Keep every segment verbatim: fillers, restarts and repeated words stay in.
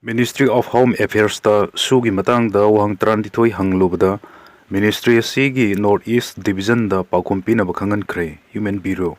Ministry of Home Affairs ꯇ ꯁꯨꯒꯤ ꯃꯇꯥꯡꯗ ꯋꯥꯍꯪ ꯇꯔꯥꯅꯤꯊꯣꯏ ꯍꯪꯂꯨꯕꯗ, ministry ꯑꯁꯤꯒꯤ North East Division ꯗ ꯄꯥꯎꯈꯨꯝ ꯄꯤꯅꯕ ꯈꯪꯍꯟꯈ꯭ꯔꯦ꯫ Human Bureau꯫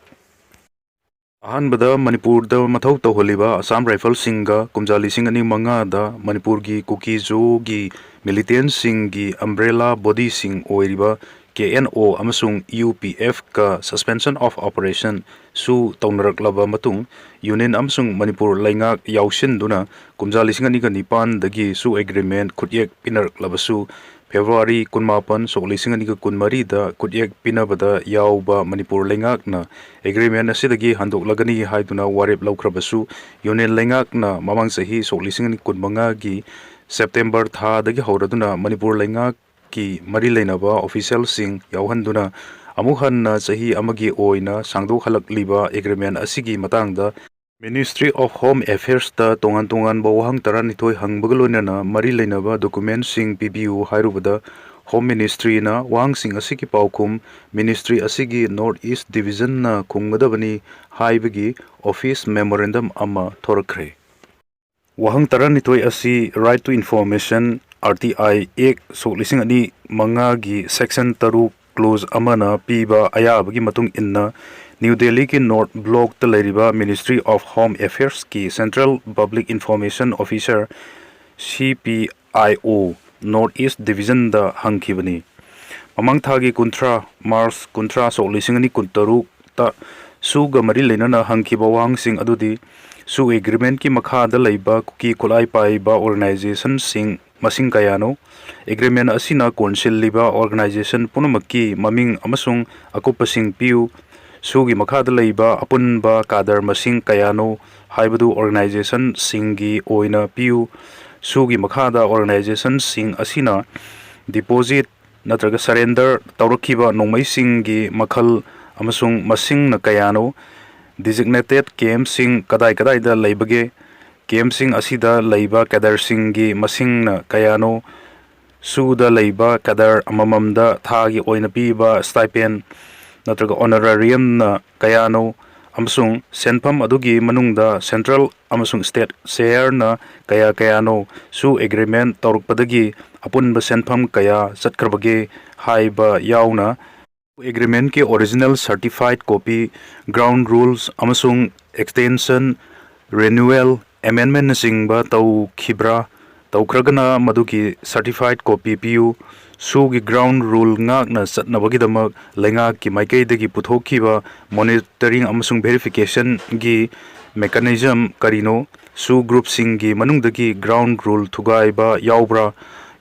ꯑꯍꯥꯟꯕꯗ, ꯃꯅꯤꯄꯨꯔꯗ ꯃꯊꯧ ꯇꯧꯍꯜꯂꯤꯕ Assam Rifles ꯁꯤꯡꯒ ꯀꯨꯝꯖꯥ ꯂꯤꯁꯤꯡ ꯑꯅꯤ ꯃꯉꯥꯗ ꯃꯅꯤꯄꯨꯔꯒꯤ ꯀꯨꯀꯤ ꯖꯣꯒꯤ militant ꯁꯤꯡꯒꯤ umbrella body ꯁꯤꯡ ꯑꯣꯏꯔꯤꯕ K N O ꯑꯃꯁꯨꯡ U P F ꯀ Suspension of Operation ꯁꯨ ꯇꯧꯅꯔꯛꯂꯕ ꯃꯇꯨꯡ, Union ꯑꯃꯁꯨꯡ ꯃꯅꯤꯄꯨꯔ ꯂꯩꯉꯥꯛ ꯌꯥꯎꯁꯤꯟꯗꯨꯅ ꯀꯨꯝꯖꯥ ꯂꯤꯁꯤꯡ ꯑꯅꯤꯒ ꯅꯤꯄꯥꯟꯗꯒꯤ ꯁꯨ agreement ꯈꯨꯠꯌꯦꯛ ꯄꯤꯅꯔꯛꯂꯕꯁꯨ, February ꯀꯨꯟꯃꯥꯄꯟ, ꯁꯣꯛ ꯂꯤꯁꯤꯡ ꯑꯅꯤꯒ ꯀꯨꯟꯃꯔꯤꯗ ꯈꯨꯠꯌꯦꯛ ꯄꯤꯅꯕꯗ ꯌꯥꯎꯕ ꯃꯅꯤꯄꯨꯔ ꯂꯩꯉꯥꯛꯅ agreement ꯑꯁꯤꯗꯒꯤ ꯍꯟꯗꯣꯛꯂꯒꯅꯤ ꯍꯥꯏꯗꯨꯅ ꯋꯥꯔꯦꯞ ꯂꯧꯈ꯭ꯔꯕꯁꯨ, Union ꯂꯩꯉꯥꯛꯅ ꯃꯃꯥꯡ ꯆꯍꯤ ꯁꯣꯛ ꯂꯤꯁꯤꯡ ꯑꯅꯤ ꯀꯨꯟꯃꯉꯥꯒꯤ September ꯊꯥꯗꯒꯤ ꯍꯧꯔꯗꯨꯅ ꯃꯅꯤꯄꯨꯔ ꯂꯩꯉꯥꯛꯀꯤ ꯃꯔꯤ ꯂꯩꯅꯕ official ꯁꯤꯡ ꯌꯥꯎꯍꯟꯗꯨꯅ ꯑꯃꯨꯛ ꯍꯟꯅ ꯆꯍꯤ ꯑꯃꯒꯤ ꯑꯣꯏꯅ ꯁꯥꯡꯗꯣꯛꯍꯜꯂꯛꯂꯤꯕ agreement ꯑꯁꯤꯒꯤ ꯃꯇꯥꯡꯗ Ministry of Home Affairs ꯇ ꯇꯣꯉꯥꯟ ꯇꯣꯉꯥꯟꯕ ꯋꯥꯍꯪ ꯇꯔꯥꯅꯤꯊꯣꯏ ꯍꯪꯕꯒ ꯂꯣꯏꯅꯅ ꯃꯔꯤ ꯂꯩꯅꯕ document ꯁꯤꯡ ꯄꯤꯕꯤꯌꯨ ꯍꯥꯏꯔꯨꯕꯗ, Home Ministry ꯅ ꯋꯥꯍꯪꯁꯤꯡ ꯑꯁꯤꯒꯤ ꯄꯥꯎꯈꯨꯝ ministry ꯑꯁꯤꯒꯤ North East Division ꯅ ꯈꯨꯝꯒꯗꯕꯅꯤ ꯍꯥꯏꯕꯒꯤ office memorandum ꯑꯃ ꯊꯣꯔꯛꯈ꯭ꯔꯦ꯫ ꯋꯥꯍꯪ ꯇꯔꯥꯅꯤꯊꯣꯏ ꯑꯁꯤ Right to Information, R T I Act, ꯁꯣꯛ ꯂꯤꯁꯤꯡ ꯑꯅꯤ ꯃꯉꯥꯒꯤ section ꯇꯔꯨꯛ clause ꯑꯃꯅ ꯄꯤꯕ ꯑꯌꯥꯕꯒꯤ ꯃꯇꯨꯡ ꯏꯟꯅ, New Delhi ꯒꯤ North Block ꯇ ꯂꯩꯔꯤꯕ Ministry of Home Affairs ꯀꯤ Central Public Information Officer, C P I O, North East Division ꯗ ꯍꯪꯈꯤꯕꯅꯤ꯫ ꯃꯃꯥꯡ ꯊꯥꯒꯤ ꯀꯨꯟꯊ꯭ꯔꯥ, March ꯀꯨꯟꯊ꯭ꯔꯥ, ꯁꯣꯛ ꯂꯤꯁꯤꯡ ꯑꯅꯤ ꯀꯨꯟꯇꯔꯨꯛꯇ ꯁꯨꯒ ꯃꯔꯤ ꯂꯩꯅꯅ ꯍꯪꯈꯤꯕ ꯋꯥꯍꯪꯁꯤꯡ ꯑꯗꯨꯗꯤ, ꯁꯨ agreement ꯀꯤ ꯃꯈꯥꯗ ꯂꯩꯕ ꯀꯨꯀꯤ ꯈꯨꯠꯂꯥꯏ ꯄꯥꯏꯕ organization ꯁꯤꯡ ꯃꯁꯤꯡ ꯀꯌꯥꯅꯣ? Agreement ꯑꯁꯤꯅ ꯀꯣꯟꯁꯤꯜꯂꯤꯕ organization ꯄꯨꯝꯅꯃꯛꯀꯤ ꯃꯃꯤꯡ ꯑꯃꯁꯨꯡ ꯑꯀꯨꯞꯄꯁꯤꯡ ꯄꯤꯌꯨ꯫ ꯁꯨꯒꯤ ꯃꯈꯥꯗ ꯂꯩꯕ ꯑꯄꯨꯟꯕ cadre ꯃꯁꯤꯡ ꯀꯌꯥꯅꯣ ꯍꯥꯏꯕꯗꯨ organization ꯁꯤꯡꯒꯤ ꯑꯣꯏꯅ ꯄꯤꯌꯨ꯫ ꯁꯨꯒꯤ ꯃꯈꯥꯗ organization ꯁꯤꯡ ꯑꯁꯤꯅ deposit ꯅꯠꯇ꯭ꯔꯒ surrender ꯇꯧꯔꯛꯈꯤꯕ ꯅꯣꯡꯃꯩꯁꯤꯡꯒꯤ ꯃꯈꯜ ꯑꯃꯁꯨꯡ ꯃꯁꯤꯡꯅ ꯀꯌꯥꯅꯣ? Designated camp ꯁꯤꯡ ꯀꯗꯥꯏ ꯀꯗꯥꯏꯗ ꯂꯩꯕꯒꯦ? Camp ꯁꯤꯡ ꯑꯁꯤꯗ ꯂꯩꯕ cadre ꯁꯤꯡꯒꯤ ꯃꯁꯤꯡꯅ ꯀꯌꯥꯅꯣ? ꯁꯨꯗ ꯂꯩꯕ cadre ꯑꯃꯃꯝꯗ ꯊꯥꯒꯤ ꯑꯣꯏꯅ ꯄꯤꯕ stipend ꯅꯠꯇ꯭ꯔꯒ honorarium ꯅ ꯀꯌꯥꯅꯣ? ꯑꯃꯁꯨꯡ ꯁꯦꯟꯐꯝ ꯑꯗꯨꯒꯤ ꯃꯅꯨꯡꯗ central ꯑꯃꯁꯨꯡ state shareꯅ ꯀꯌꯥ ꯀꯌꯥꯅꯣ, ꯁꯨ agreement ꯇꯧꯔꯛꯄꯗꯒꯤ ꯑꯄꯨꯟꯕ ꯁꯦꯟꯐꯝ ꯀꯌꯥ ꯆꯠꯈ꯭ꯔꯕꯒꯦ ꯍꯥꯏꯕ ꯌꯥꯎꯅ, agreementꯀꯤ original certified copy, ground rules ꯑꯃꯁꯨꯡ extension, renewal, amendmentꯅꯆꯤꯡꯕ ꯇꯧꯈꯤꯕ꯭ꯔꯥ? ꯇꯧꯈ꯭ꯔꯒꯅ ꯃꯗꯨꯒꯤ certified copy ꯄꯤꯌꯨ꯫ ꯁꯨꯒꯤ ground rule ꯉꯥꯛꯅ ꯆꯠꯅꯕꯒꯤꯗꯃꯛ ꯂꯩꯉꯥꯛꯀꯤ ꯃꯥꯏꯀꯩꯗꯒꯤ ꯄꯨꯊꯣꯛꯈꯤꯕ monitoring ꯑꯃꯁꯨꯡ verificationꯒꯤ mechanism ꯀꯔꯤꯅꯣ? ꯁꯨ groupꯁꯤꯡꯒꯤ ꯃꯅꯨꯡꯗꯒꯤ ground rule ꯊꯨꯒꯥꯏꯕ ꯌꯥꯎꯕ꯭ꯔꯥ?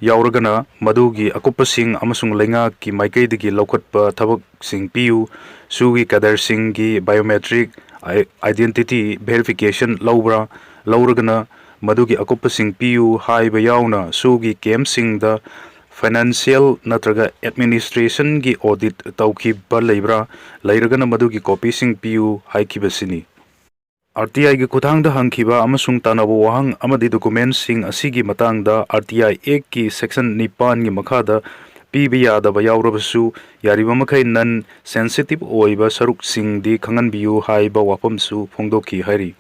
ꯌꯥꯎꯔꯒꯅ ꯃꯗꯨꯒꯤ ꯑꯀꯨꯞꯄꯁꯤꯡ ꯑꯃꯁꯨꯡ ꯂꯩꯉꯥꯛꯀꯤ ꯃꯥꯏꯀꯩꯗꯒꯤ ꯂꯧꯈꯠꯄ ꯊꯕꯛꯁꯤꯡ ꯄꯤꯌꯨ꯫ ꯁꯨꯒꯤ cadreꯁꯤꯡꯒꯤ biometric identity verification ꯂꯧꯕ꯭ꯔꯥ? ꯂꯧꯔꯒꯅ ꯃꯗꯨꯒꯤ ꯑꯀꯨꯞꯄꯁꯤꯡ ꯄꯤꯌꯨ ꯍꯥꯏꯕ ꯌꯥꯎꯅ ꯁꯨꯒꯤ campꯁꯤꯡꯗ financial ꯅꯠꯇ꯭ꯔꯒ administrationꯒꯤ audit ꯇꯧꯈꯤꯕ ꯂꯩꯕ꯭ꯔꯥ? ꯂꯩꯔꯒꯅ ꯃꯗꯨꯒꯤ copyꯁꯤꯡ ꯄꯤꯌꯨ ꯍꯥꯏꯈꯤꯕꯁꯤꯅꯤ꯫ RTIꯒꯤ ꯈꯨꯠꯊꯥꯡꯗ ꯍꯪꯈꯤꯕ ꯑꯃꯁꯨꯡ ꯇꯥꯟꯅꯕ ꯋꯥꯍꯪ ꯑꯃꯗꯤ documentꯁꯤꯡ ꯑꯁꯤꯒꯤ ꯃꯇꯥꯡꯗ RTI Actꯀꯤ section ꯅꯤꯄꯥꯟꯒꯤ ꯃꯈꯥꯗ ꯄꯤꯕ ꯌꯥꯗꯕ ꯌꯥꯎꯔꯕꯁꯨ, ꯌꯥꯔꯤꯕ ꯃꯈꯩ non sensitive ꯑꯣꯏꯕ ꯁꯔꯨꯛꯁꯤꯡꯗꯤ ꯈꯪꯍꯟꯕꯤꯌꯨ ꯍꯥꯏꯕ ꯋꯥꯐꯝꯁꯨ ꯐꯣꯡꯗꯣꯛꯈꯤ ꯍꯥꯏꯔꯤ꯫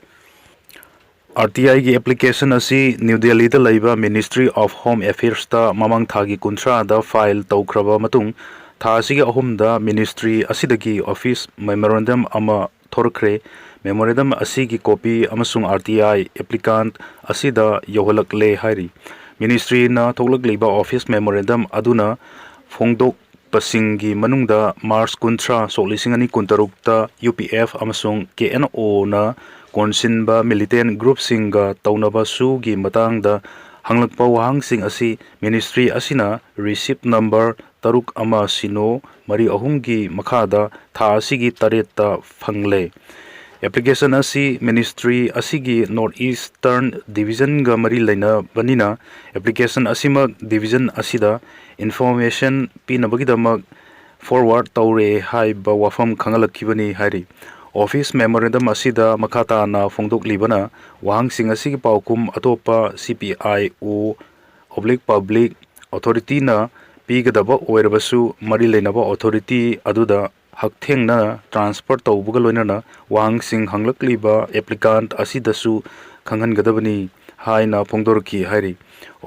RTIꯒꯤ application ꯑꯁꯤ ꯅ꯭ꯌꯨ ꯗꯦꯜꯂꯤꯗ ꯂꯩꯕ Ministry of Home Affairsꯇ ꯃꯃꯥꯡ ꯊꯥꯒꯤ ꯀꯨꯟꯊ꯭ꯔꯥꯗ file ꯇꯧꯈ꯭ꯔꯕ ꯃꯇꯨꯡ, ꯊꯥ ꯑꯁꯤꯒꯤ ꯑꯍꯨꯝꯗ ministry ꯑꯁꯤꯗꯒꯤ office memorandum ꯑꯃ ꯊꯣꯔꯛꯈ꯭ꯔꯦ꯫ Memorandum ꯑꯁꯤꯒꯤ copy ꯑꯃꯁꯨꯡ RTI applicant ꯑꯁꯤꯗ ꯌꯧꯍꯜꯂꯛꯂꯦ ꯍꯥꯏꯔꯤ꯫ Ministryꯅ ꯊꯣꯛꯂꯛꯂꯤꯕ office memorandum ꯑꯗꯨꯅ ꯐꯣꯡꯗꯣꯛ ꯄꯁꯤꯡꯒꯤ ꯃꯅꯨꯡꯗ March ꯀꯨꯟꯊ꯭ꯔꯥ, ꯁꯣꯛ ꯂꯤꯁꯤꯡ ꯑꯅꯤ ꯀꯨꯟꯇꯔꯨꯛꯇ UPF ꯑꯃꯁꯨꯡ KNOꯅ ꯀꯣꯟꯁꯤꯟꯕ militant groupꯁꯤꯡꯒ ꯇꯧꯅꯕ ꯁꯨꯒꯤ ꯃꯇꯥꯡꯗ ꯍꯪꯂꯛꯄ ꯋꯥꯍꯪꯁꯤꯡ ꯑꯁꯤ ministry ꯑꯁꯤꯅ receipt number ꯇꯔꯨꯛ ꯑꯃ ꯁꯤꯅꯣ ꯃꯔꯤ ꯑꯍꯨꯝꯒꯤ ꯃꯈꯥꯗ ꯊꯥ ꯑꯁꯤꯒꯤ ꯇꯔꯦꯠꯇ ꯐꯪꯂꯦ꯫ Application ꯑꯁꯤ ministry ꯑꯁꯤꯒꯤ North Eastern Divisionꯒ ꯃꯔꯤ ꯂꯩꯅꯕꯅꯤꯅ, application ꯑꯁꯤꯃꯛ division ꯑꯁꯤꯗ information ꯄꯤꯅꯕꯒꯤꯗꯃꯛ forward ꯇꯧꯔꯦ ꯍꯥꯏꯕ ꯋꯥꯐꯝ ꯈꯪꯍꯜꯂꯛꯈꯤꯕꯅꯤ ꯍꯥꯏꯔꯤ꯫ Office memorandum ꯑꯁꯤꯗ ꯃꯈꯥ ꯇꯥꯅ ꯐꯣꯡꯗꯣꯛꯂꯤꯕꯅ, ꯋꯥꯍꯪꯁꯤꯡ ꯑꯁꯤꯒꯤ ꯄꯥꯎꯈꯨꯝ ꯑꯇꯣꯞꯄ CPIO oblique public authorityꯅ ꯄꯤꯒꯗꯕ ꯑꯣꯏꯔꯕꯁꯨ, ꯃꯔꯤ ꯂꯩꯅꯕ authority ꯑꯗꯨꯗ ꯍꯛꯊꯦꯡꯅ transfer ꯇꯧꯕꯒ ꯂꯣꯏꯅꯅ ꯋꯥꯍꯪꯁꯤꯡ ꯍꯪꯂꯛꯂꯤꯕ applicant ꯑꯁꯤꯗꯁꯨ ꯈꯪꯍꯟꯒꯗꯕꯅꯤ ꯍꯥꯏꯅ ꯐꯣꯡꯗꯣꯔꯛꯈꯤ ꯍꯥꯏꯔꯤ꯫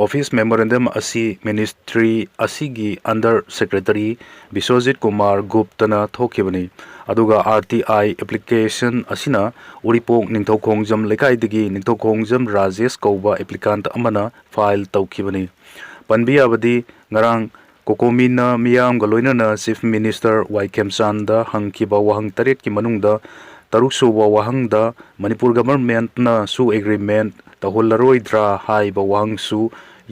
Office memorandum ꯑꯁꯤ ministry ꯑꯁꯤꯒꯤ under secretary ꯕꯤꯁ꯭ꯋꯖꯤꯠ ꯀꯨꯃꯥꯔ ꯒꯨꯞꯇꯅ ꯊꯣꯛꯈꯤꯕꯅꯤ꯫ ꯑꯗꯨꯒ R T I application ꯑꯁꯤꯅ ꯎꯔꯤꯄꯣꯛ ꯅꯤꯡꯊꯧꯈꯣꯡꯖꯝ ꯂꯩꯀꯥꯏꯗꯒꯤ ꯅꯤꯡꯊꯧꯈꯣꯡꯖꯝ ꯔꯥꯖꯦꯁ ꯀꯧꯕ applicant ꯑꯃꯅ file ꯇꯧꯈꯤꯕꯅꯤ꯫ ꯄꯟꯕ ꯌꯥꯕꯗꯤ, ꯉꯔꯥꯡ ꯀꯣꯀꯣꯃꯤꯅ ꯃꯤꯌꯥꯝꯒ ꯂꯣꯏꯅꯅ Chief Minister ꯋꯥꯏ ꯈꯦꯝꯆꯥꯟꯗ ꯍꯪꯈꯤꯕ ꯋꯥꯍꯪ ꯇꯔꯦꯠꯀꯤ ꯃꯅꯨꯡꯗ ꯇꯔꯨꯛꯁꯨꯕ ꯋꯥꯍꯪꯗ ꯃꯅꯤꯄꯨꯔ governmentꯅ ꯁꯨ agreement ꯇꯧꯍꯜꯂꯔꯣꯏꯗ꯭ꯔꯥ ꯍꯥꯏꯕ ꯋꯥꯍꯪꯁꯨ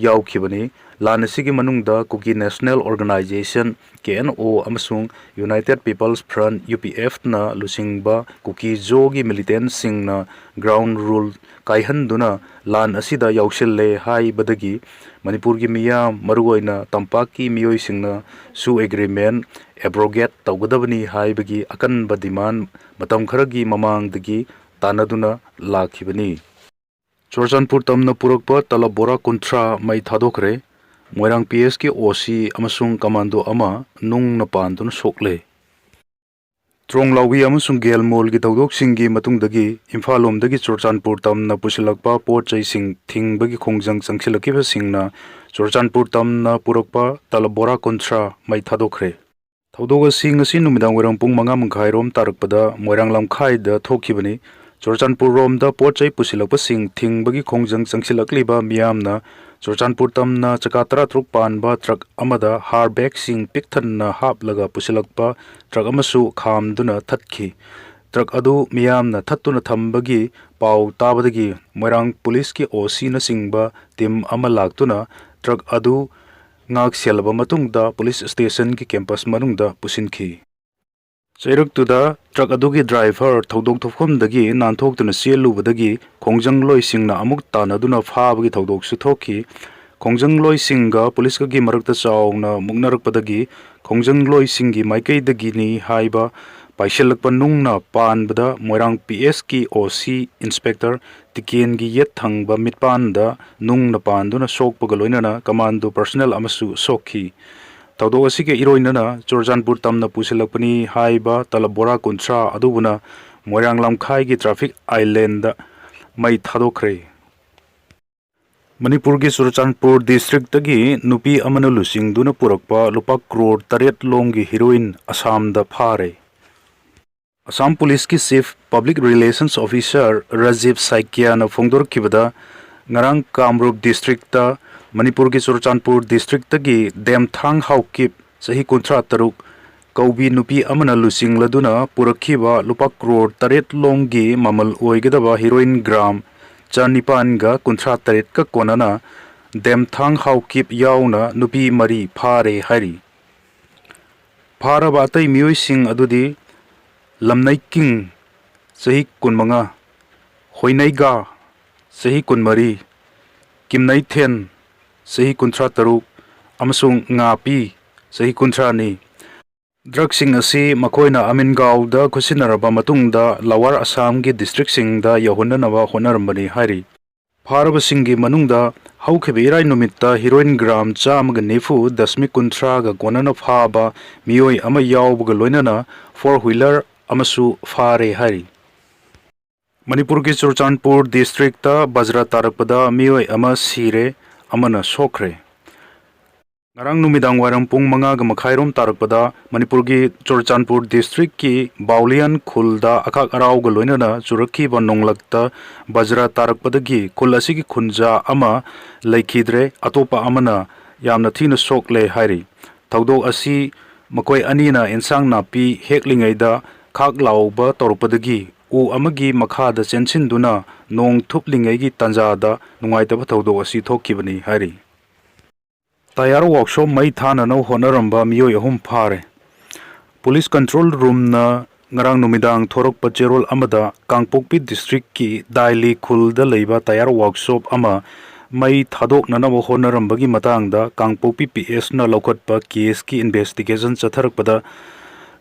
ꯌꯥꯎꯈꯤꯕꯅꯤ꯫ ꯂꯥꯟ ꯑꯁꯤꯒꯤ ꯃꯅꯨꯡꯗ Kuki National Organisation, K N O, ꯑꯃꯁꯨꯡ United People's Front, U P F, ꯅ ꯂꯨꯆꯤꯡꯕ ꯀꯨꯀꯤ ꯖꯣꯒꯤ militantꯁꯤꯡꯅ ground rule ꯀꯥꯏꯍꯟꯗꯨꯅ ꯂꯥꯟ ꯑꯁꯤꯗ ꯌꯥꯎꯁꯤꯜꯂꯦ ꯍꯥꯏꯕꯗꯒꯤ ꯃꯅꯤꯄꯨꯔꯒꯤ ꯃꯤꯌꯥꯝ, ꯃꯔꯨꯑꯣꯏꯅ ꯇꯝꯄꯥꯛꯀꯤ ꯃꯤꯑꯣꯏꯁꯤꯡꯅ ꯁꯨ agreement abrogate ꯇꯧꯒꯗꯕꯅꯤ ꯍꯥꯏꯕꯒꯤ ꯑꯀꯟꯕ demand ꯃꯇꯝ ꯈꯔꯒꯤ ꯃꯃꯥꯡꯗꯒꯤ ꯇꯥꯟꯅꯗꯨꯅ ꯂꯥꯛꯈꯤꯕꯅꯤ꯫ ꯆꯨꯔꯆꯥꯟꯄꯨꯔ ꯇꯝꯅ ꯄꯨꯔꯛꯄ ꯇꯂꯕ ꯕꯣꯔꯥ ꯀꯨꯟꯊ꯭ꯔꯥ ꯃꯩ ꯊꯥꯗꯣꯛꯈ꯭ꯔꯦ꯫ ꯃꯣꯏꯔꯥꯡ P S ꯀꯤ O C ꯑꯃꯁꯨꯡ commando ꯑꯃ ꯅꯨꯡꯅ ꯄꯥꯟꯗꯨꯅ ꯁꯣꯛꯂꯦ꯫ ꯇ꯭ꯔꯣꯡꯂꯥꯎꯕꯤ ꯑꯃꯁꯨꯡ ꯒꯦꯜꯃꯣꯜꯒꯤ ꯊꯧꯗꯣꯛꯁꯤꯡꯒꯤ ꯃꯇꯨꯡꯗꯒꯤ ꯏꯝꯐꯥꯜ ꯂꯣꯝꯗꯒꯤ ꯆꯨꯔꯆꯥꯟꯄꯨꯔ ꯇꯝꯅ ꯄꯨꯁꯤꯜꯂꯛꯄ ꯄꯣꯠ ꯆꯩꯁꯤꯡ ꯊꯤꯡꯕꯒꯤ ꯈꯣꯡꯖꯪ ꯆꯪꯁꯤꯜꯂꯛꯈꯤꯕꯁꯤꯡꯅ ꯆꯨꯔꯆꯥꯟꯄꯨꯔ ꯇꯝꯅ ꯄꯨꯔꯛꯄ ꯇꯂꯕ ꯕꯣꯔꯥ ꯀꯨꯟꯊ꯭ꯔꯥ ꯃꯩ ꯊꯥꯗꯣꯛꯈ꯭ꯔꯦ꯫ ꯊꯧꯗꯣꯛ ꯑꯁꯤ ꯉꯁꯤ ꯅꯨꯃꯤꯗꯥꯡ ꯋꯥꯏꯔꯝ ꯄꯨꯡ ꯃꯉꯥ ꯃꯈꯥꯏꯔꯣꯝ ꯇꯥꯔꯛꯄꯗ ꯃꯣꯏꯔꯥꯡ ꯂꯝꯈꯥꯏꯗ ꯊꯣꯛꯈꯤꯕꯅꯤ꯫ ꯆꯨꯔꯆꯥꯟꯄꯨꯔ ꯔꯣꯝꯗ ꯄꯣꯠ ꯆꯩ ꯄꯨꯁꯤꯜꯂꯛꯄꯁꯤꯡ ꯊꯤꯡꯕꯒꯤ ꯈꯣꯡꯖꯪ ꯆꯪꯁꯤꯜꯂꯛꯂꯤꯕ ꯃꯤꯌꯥꯝꯅ ꯆꯨꯔꯆꯥꯟꯄꯨꯔ ꯇꯝꯅ ꯆꯀꯥ ꯇꯔꯥꯇꯔꯨꯛ ꯄꯥꯟꯕ ꯇ꯭ꯔꯛ ꯑꯃꯗ ꯍꯥꯔ ꯕꯦꯒꯁꯤꯡ ꯄꯤꯛ ꯊꯟꯅ ꯍꯥꯞꯂꯒ ꯄꯨꯁꯤꯜꯂꯛꯄ ꯇ꯭ꯔꯛ ꯑꯃꯁꯨ ꯈꯥꯝꯗꯨꯅ ꯊꯠꯈꯤ꯫ ꯇ꯭ꯔꯛ ꯑꯗꯨ ꯃꯤꯌꯥꯝꯅ ꯊꯠꯇꯨꯅ ꯊꯝꯕꯒꯤ ꯄꯥꯎ ꯇꯥꯕꯗꯒꯤ ꯃꯣꯏꯔꯥꯡ ꯄꯨꯂꯤꯁꯀꯤ O C ꯅꯆꯤꯡꯕ team ꯑꯃ ꯂꯥꯛꯇꯨꯅ ꯇ꯭ꯔꯛ ꯑꯗꯨ ꯉꯥꯛ ꯁꯦꯜꯂꯕ ꯃꯇꯨꯡꯗ ꯄꯨꯂꯤꯁ ꯁ꯭ꯇꯦꯁꯟꯒꯤ campus ꯃꯅꯨꯡꯗ ꯄꯨꯁꯤꯟꯈꯤ꯫ ꯆꯩꯔꯛꯇꯨꯗ ꯇ꯭ꯔꯛ ꯑꯗꯨꯒꯤ driver ꯊꯧꯗꯣꯛ ꯊꯣꯛꯐꯝꯗꯒꯤ ꯅꯥꯟꯊꯣꯛꯇꯨꯅ ꯆꯦꯜꯂꯨꯕꯗꯒꯤ ꯈꯣꯡꯖꯪꯂꯣꯏꯁꯤꯡꯅ ꯑꯃꯨꯛ ꯇꯥꯟꯅꯗꯨꯅ ꯐꯥꯕꯒꯤ ꯊꯧꯗꯣꯛꯁꯨ ꯊꯣꯛꯈꯤ꯫ ꯈꯣꯡꯖꯪꯂꯣꯏꯁꯤꯡꯒ ꯄꯨꯂꯤꯁꯀꯒꯤ ꯃꯔꯛꯇ ꯆꯥꯎꯅ ꯃꯨꯛꯅꯔꯛꯄꯗꯒꯤ ꯈꯣꯡꯖꯪꯂꯣꯏꯁꯤꯡꯒꯤ ꯃꯥꯏꯀꯩꯗꯒꯤꯅꯤ ꯍꯥꯏꯕ ꯄꯥꯏꯁꯤꯜꯂꯛꯄ ꯅꯨꯡꯅ ꯄꯥꯟꯕꯗ ꯃꯣꯏꯔꯥꯡ P S ꯀꯤ O C inspector ꯇꯤꯀꯦꯟꯒꯤ ꯌꯦꯠ ꯊꯪꯕ ꯃꯤꯠꯄꯥꯟꯗ ꯅꯨꯡꯅ ꯄꯥꯟꯗꯨꯅ ꯁꯣꯛꯄꯒ ꯂꯣꯏꯅꯅ commando personnel ꯑꯃꯁꯨ ꯁꯣꯛꯈꯤ꯫ ꯊꯧꯗꯣꯛ ꯑꯁꯤꯒ ꯏꯔꯣꯏꯅꯅ ꯆꯨꯔꯆꯥꯟꯄꯨꯔ ꯇꯝꯅ ꯄꯨꯁꯤꯜꯂꯛꯄꯅꯤ ꯍꯥꯏꯕ ꯇꯂꯕ ꯕꯣꯔꯥ ꯀꯨꯟꯊ꯭ꯔꯥ ꯑꯗꯨꯕꯨꯅ ꯃꯣꯏꯔꯥꯡ ꯂꯝꯈꯥꯏꯒꯤ traffic islandꯗ ꯃꯩ ꯊꯥꯗꯣꯛꯈ꯭ꯔꯦ꯫ ꯃꯅꯤꯄꯨꯔꯒꯤ ꯆꯨꯔꯆꯥꯟꯄꯨꯔ districtꯇꯒꯤ ꯅꯨꯄꯤ ꯑꯃꯅ ꯂꯨꯆꯤꯡꯗꯨꯅ ꯄꯨꯔꯛꯄ ꯂꯨꯄꯥ ꯀ꯭ꯔꯣꯔ ꯇꯔꯦꯠ ꯂꯣꯝꯒꯤ heroin ꯑꯁꯥꯝꯗ ꯐꯥꯔꯦ꯫ ꯑꯁꯥꯝ ꯄꯨꯂꯤꯁꯀꯤ Chief Public Relations Officer Rajiv ꯁꯥꯏꯀꯤꯌꯥꯅ ꯐꯣꯡꯗꯣꯔꯛꯈꯤꯕꯗ, ꯉꯔꯥꯡ ꯀꯥꯝꯔꯨꯞ districtꯇ ꯃꯅꯤꯄꯨꯔꯒꯤ ꯆꯨꯔꯆꯥꯟꯄꯨꯔ districtꯇꯒꯤ ꯗꯦꯝꯊꯥꯡ ꯍꯥꯎꯀꯤꯞ, ꯆꯍꯤ ꯀꯨꯟꯊ꯭ꯔꯥ ꯇꯔꯨꯛ, ꯀꯧꯕꯤ ꯅꯨꯄꯤ ꯑꯃꯅ ꯂꯨꯆꯤꯡꯂꯗꯨꯅ ꯄꯨꯔꯛꯈꯤꯕ ꯂꯨꯄꯥ ꯀ꯭ꯔꯣꯔ ꯇꯔꯦꯠ ꯂꯣꯝꯒꯤ ꯃꯃꯜ ꯑꯣꯏꯒꯗꯕ heroin gram ꯆꯅꯤꯄꯥꯟꯒ ꯀꯨꯟꯊ꯭ꯔꯥ ꯇꯔꯦꯠꯀ ꯀꯣꯟꯅꯅ ꯗꯦꯝꯊꯥꯡ ꯍꯥꯎꯀꯤꯞ ꯌꯥꯎꯅ ꯅꯨꯄꯤ ꯃꯔꯤ ꯐꯥꯔꯦ ꯍꯥꯏꯔꯤ꯫ ꯐꯥꯔꯕ ꯑꯇꯩ ꯃꯤꯑꯣꯏꯁꯤꯡ ꯑꯗꯨꯗꯤ ꯂꯝꯅꯩꯀꯤꯡ, ꯆꯍꯤ ꯀꯨꯟꯃꯉꯥ, ꯍꯣꯏꯅꯩꯒꯥ, ꯆꯍꯤ ꯀꯨꯟꯃꯔꯤ, ꯀꯤꯝꯅꯩꯊꯦꯟ, ꯆꯍꯤ ꯀꯨꯟꯊ꯭ꯔꯥ ꯇꯔꯨꯛ, ꯑꯃꯁꯨꯡ ꯉꯥꯄꯤ, ꯆꯍꯤ ꯀꯨꯟꯊ꯭ꯔꯥꯅꯤ꯫ Drugꯁꯤꯡ ꯑꯁꯤ ꯃꯈꯣꯏꯅ ꯑꯃꯤꯟꯒꯥꯎꯗ ꯈꯨꯠꯁꯤꯟꯅꯔꯕ ꯃꯇꯨꯡꯗ Lower Assamꯒꯤ districtꯁꯤꯡꯗ ꯌꯧꯍꯟꯅꯅꯕ ꯍꯣꯠꯅꯔꯝꯕꯅꯤ ꯍꯥꯏꯔꯤ꯫ ꯐꯥꯔꯕꯁꯤꯡꯒꯤ ꯃꯅꯨꯡꯗ ꯍꯧꯈꯤꯕ ꯏꯔꯥꯏ ꯅꯨꯃꯤꯠꯇ heroin gram ꯆꯥꯝꯃꯒ ꯅꯤꯐꯨ ꯗꯁꯃꯤꯛ ꯀꯨꯟꯊ꯭ꯔꯥꯒ ꯀꯣꯟꯅꯅ ꯐꯥꯕ ꯃꯤꯑꯣꯏ ꯑꯃ ꯌꯥꯎꯕꯒ ꯂꯣꯏꯅꯅ four wheeler ꯑꯃꯁꯨ ꯐꯥꯔꯦ ꯍꯥꯏꯔꯤ꯫ ꯃꯅꯤꯄꯨꯔꯒꯤ ꯆꯨꯔꯆꯥꯟꯄꯨꯔ districtꯇ ꯕꯖ꯭ꯔ ꯇꯥꯔꯛꯄꯗ ꯃꯤꯑꯣꯏ ꯑꯃ ꯁꯤꯔꯦ, ꯑꯃꯅ ꯁꯣꯛꯈ꯭ꯔꯦ꯫ ꯉꯔꯥꯡ ꯅꯨꯃꯤꯗꯥꯡ ꯋꯥꯏꯔꯝ ꯄꯨꯡ ꯃꯉꯥꯒ ꯃꯈꯥꯏꯔꯣꯝ ꯇꯥꯔꯛꯄꯗ ꯃꯅꯤꯄꯨꯔꯒꯤ ꯆꯨꯔꯆꯥꯟꯄꯨꯔ districtꯀꯤ ꯕꯥꯎꯂꯤꯌꯥꯟ ꯈꯨꯜꯗ ꯑꯈꯥꯛ ꯑꯔꯥꯎꯒ ꯂꯣꯏꯅꯅ ꯆꯨꯔꯛꯈꯤꯕ ꯅꯣꯡꯂꯛꯇ ꯕꯖ꯭ꯔ ꯇꯥꯔꯛꯄꯗꯒꯤ ꯈꯨꯜ ꯑꯁꯤꯒꯤ ꯈꯨꯟꯖꯥ ꯑꯃ ꯂꯩꯈꯤꯗ꯭ꯔꯦ, ꯑꯇꯣꯞꯄ ꯑꯃꯅ ꯌꯥꯝꯅ ꯊꯤꯅ ꯁꯣꯛꯂꯦ ꯍꯥꯏꯔꯤ꯫ ꯊꯧꯗꯣꯛ ꯑꯁꯤ ꯃꯈꯣꯏ ꯑꯅꯤꯅ ꯏꯟꯁꯥꯡ ꯅꯥꯄꯤ ꯍꯦꯛꯂꯤꯉꯩꯗ ꯈꯥꯛ ꯂꯥꯎꯕ ꯇꯧꯔꯛꯄꯗꯒꯤ ꯎ ꯑꯃꯒꯤ ꯃꯈꯥꯗ ꯆꯦꯟꯁꯤꯟꯗꯨꯅ ꯅꯣꯡ ꯊꯨꯞꯂꯤꯉꯩꯒꯤ ꯇꯥꯟꯖꯥꯗ ꯅꯨꯡꯉꯥꯏꯇꯕ ꯊꯧꯗꯣꯛ ꯑꯁꯤ ꯊꯣꯛꯈꯤꯕꯅꯤ ꯍꯥꯏꯔꯤ꯫ Tyre workshop ꯃꯩ ꯊꯥꯅꯅꯕ ꯍꯣꯠꯅꯔꯝꯕ ꯃꯤꯑꯣꯏ ꯑꯍꯨꯝ ꯐꯥꯔꯦ꯫ Police control roomꯅ ꯉꯔꯥꯡ ꯅꯨꯃꯤꯗꯥꯡ ꯊꯣꯔꯛꯄ ꯆꯦꯔꯣꯜ ꯑꯃꯗ ꯀꯥꯡꯄꯣꯛꯄꯤ districtꯀꯤ ꯗꯥꯏꯂꯤ ꯈꯨꯜꯗ ꯂꯩꯕ tyre workshop ꯑꯃ ꯃꯩ ꯊꯥꯗꯣꯛꯅꯅꯕ ꯍꯣꯠꯅꯔꯝꯕꯒꯤ ꯃꯇꯥꯡꯗ ꯀꯥꯡꯄꯣꯛꯄꯤ P Sꯅ ꯂꯧꯈꯠꯄ caseꯀꯤ investigation ꯆꯠꯊꯔꯛꯄꯗ,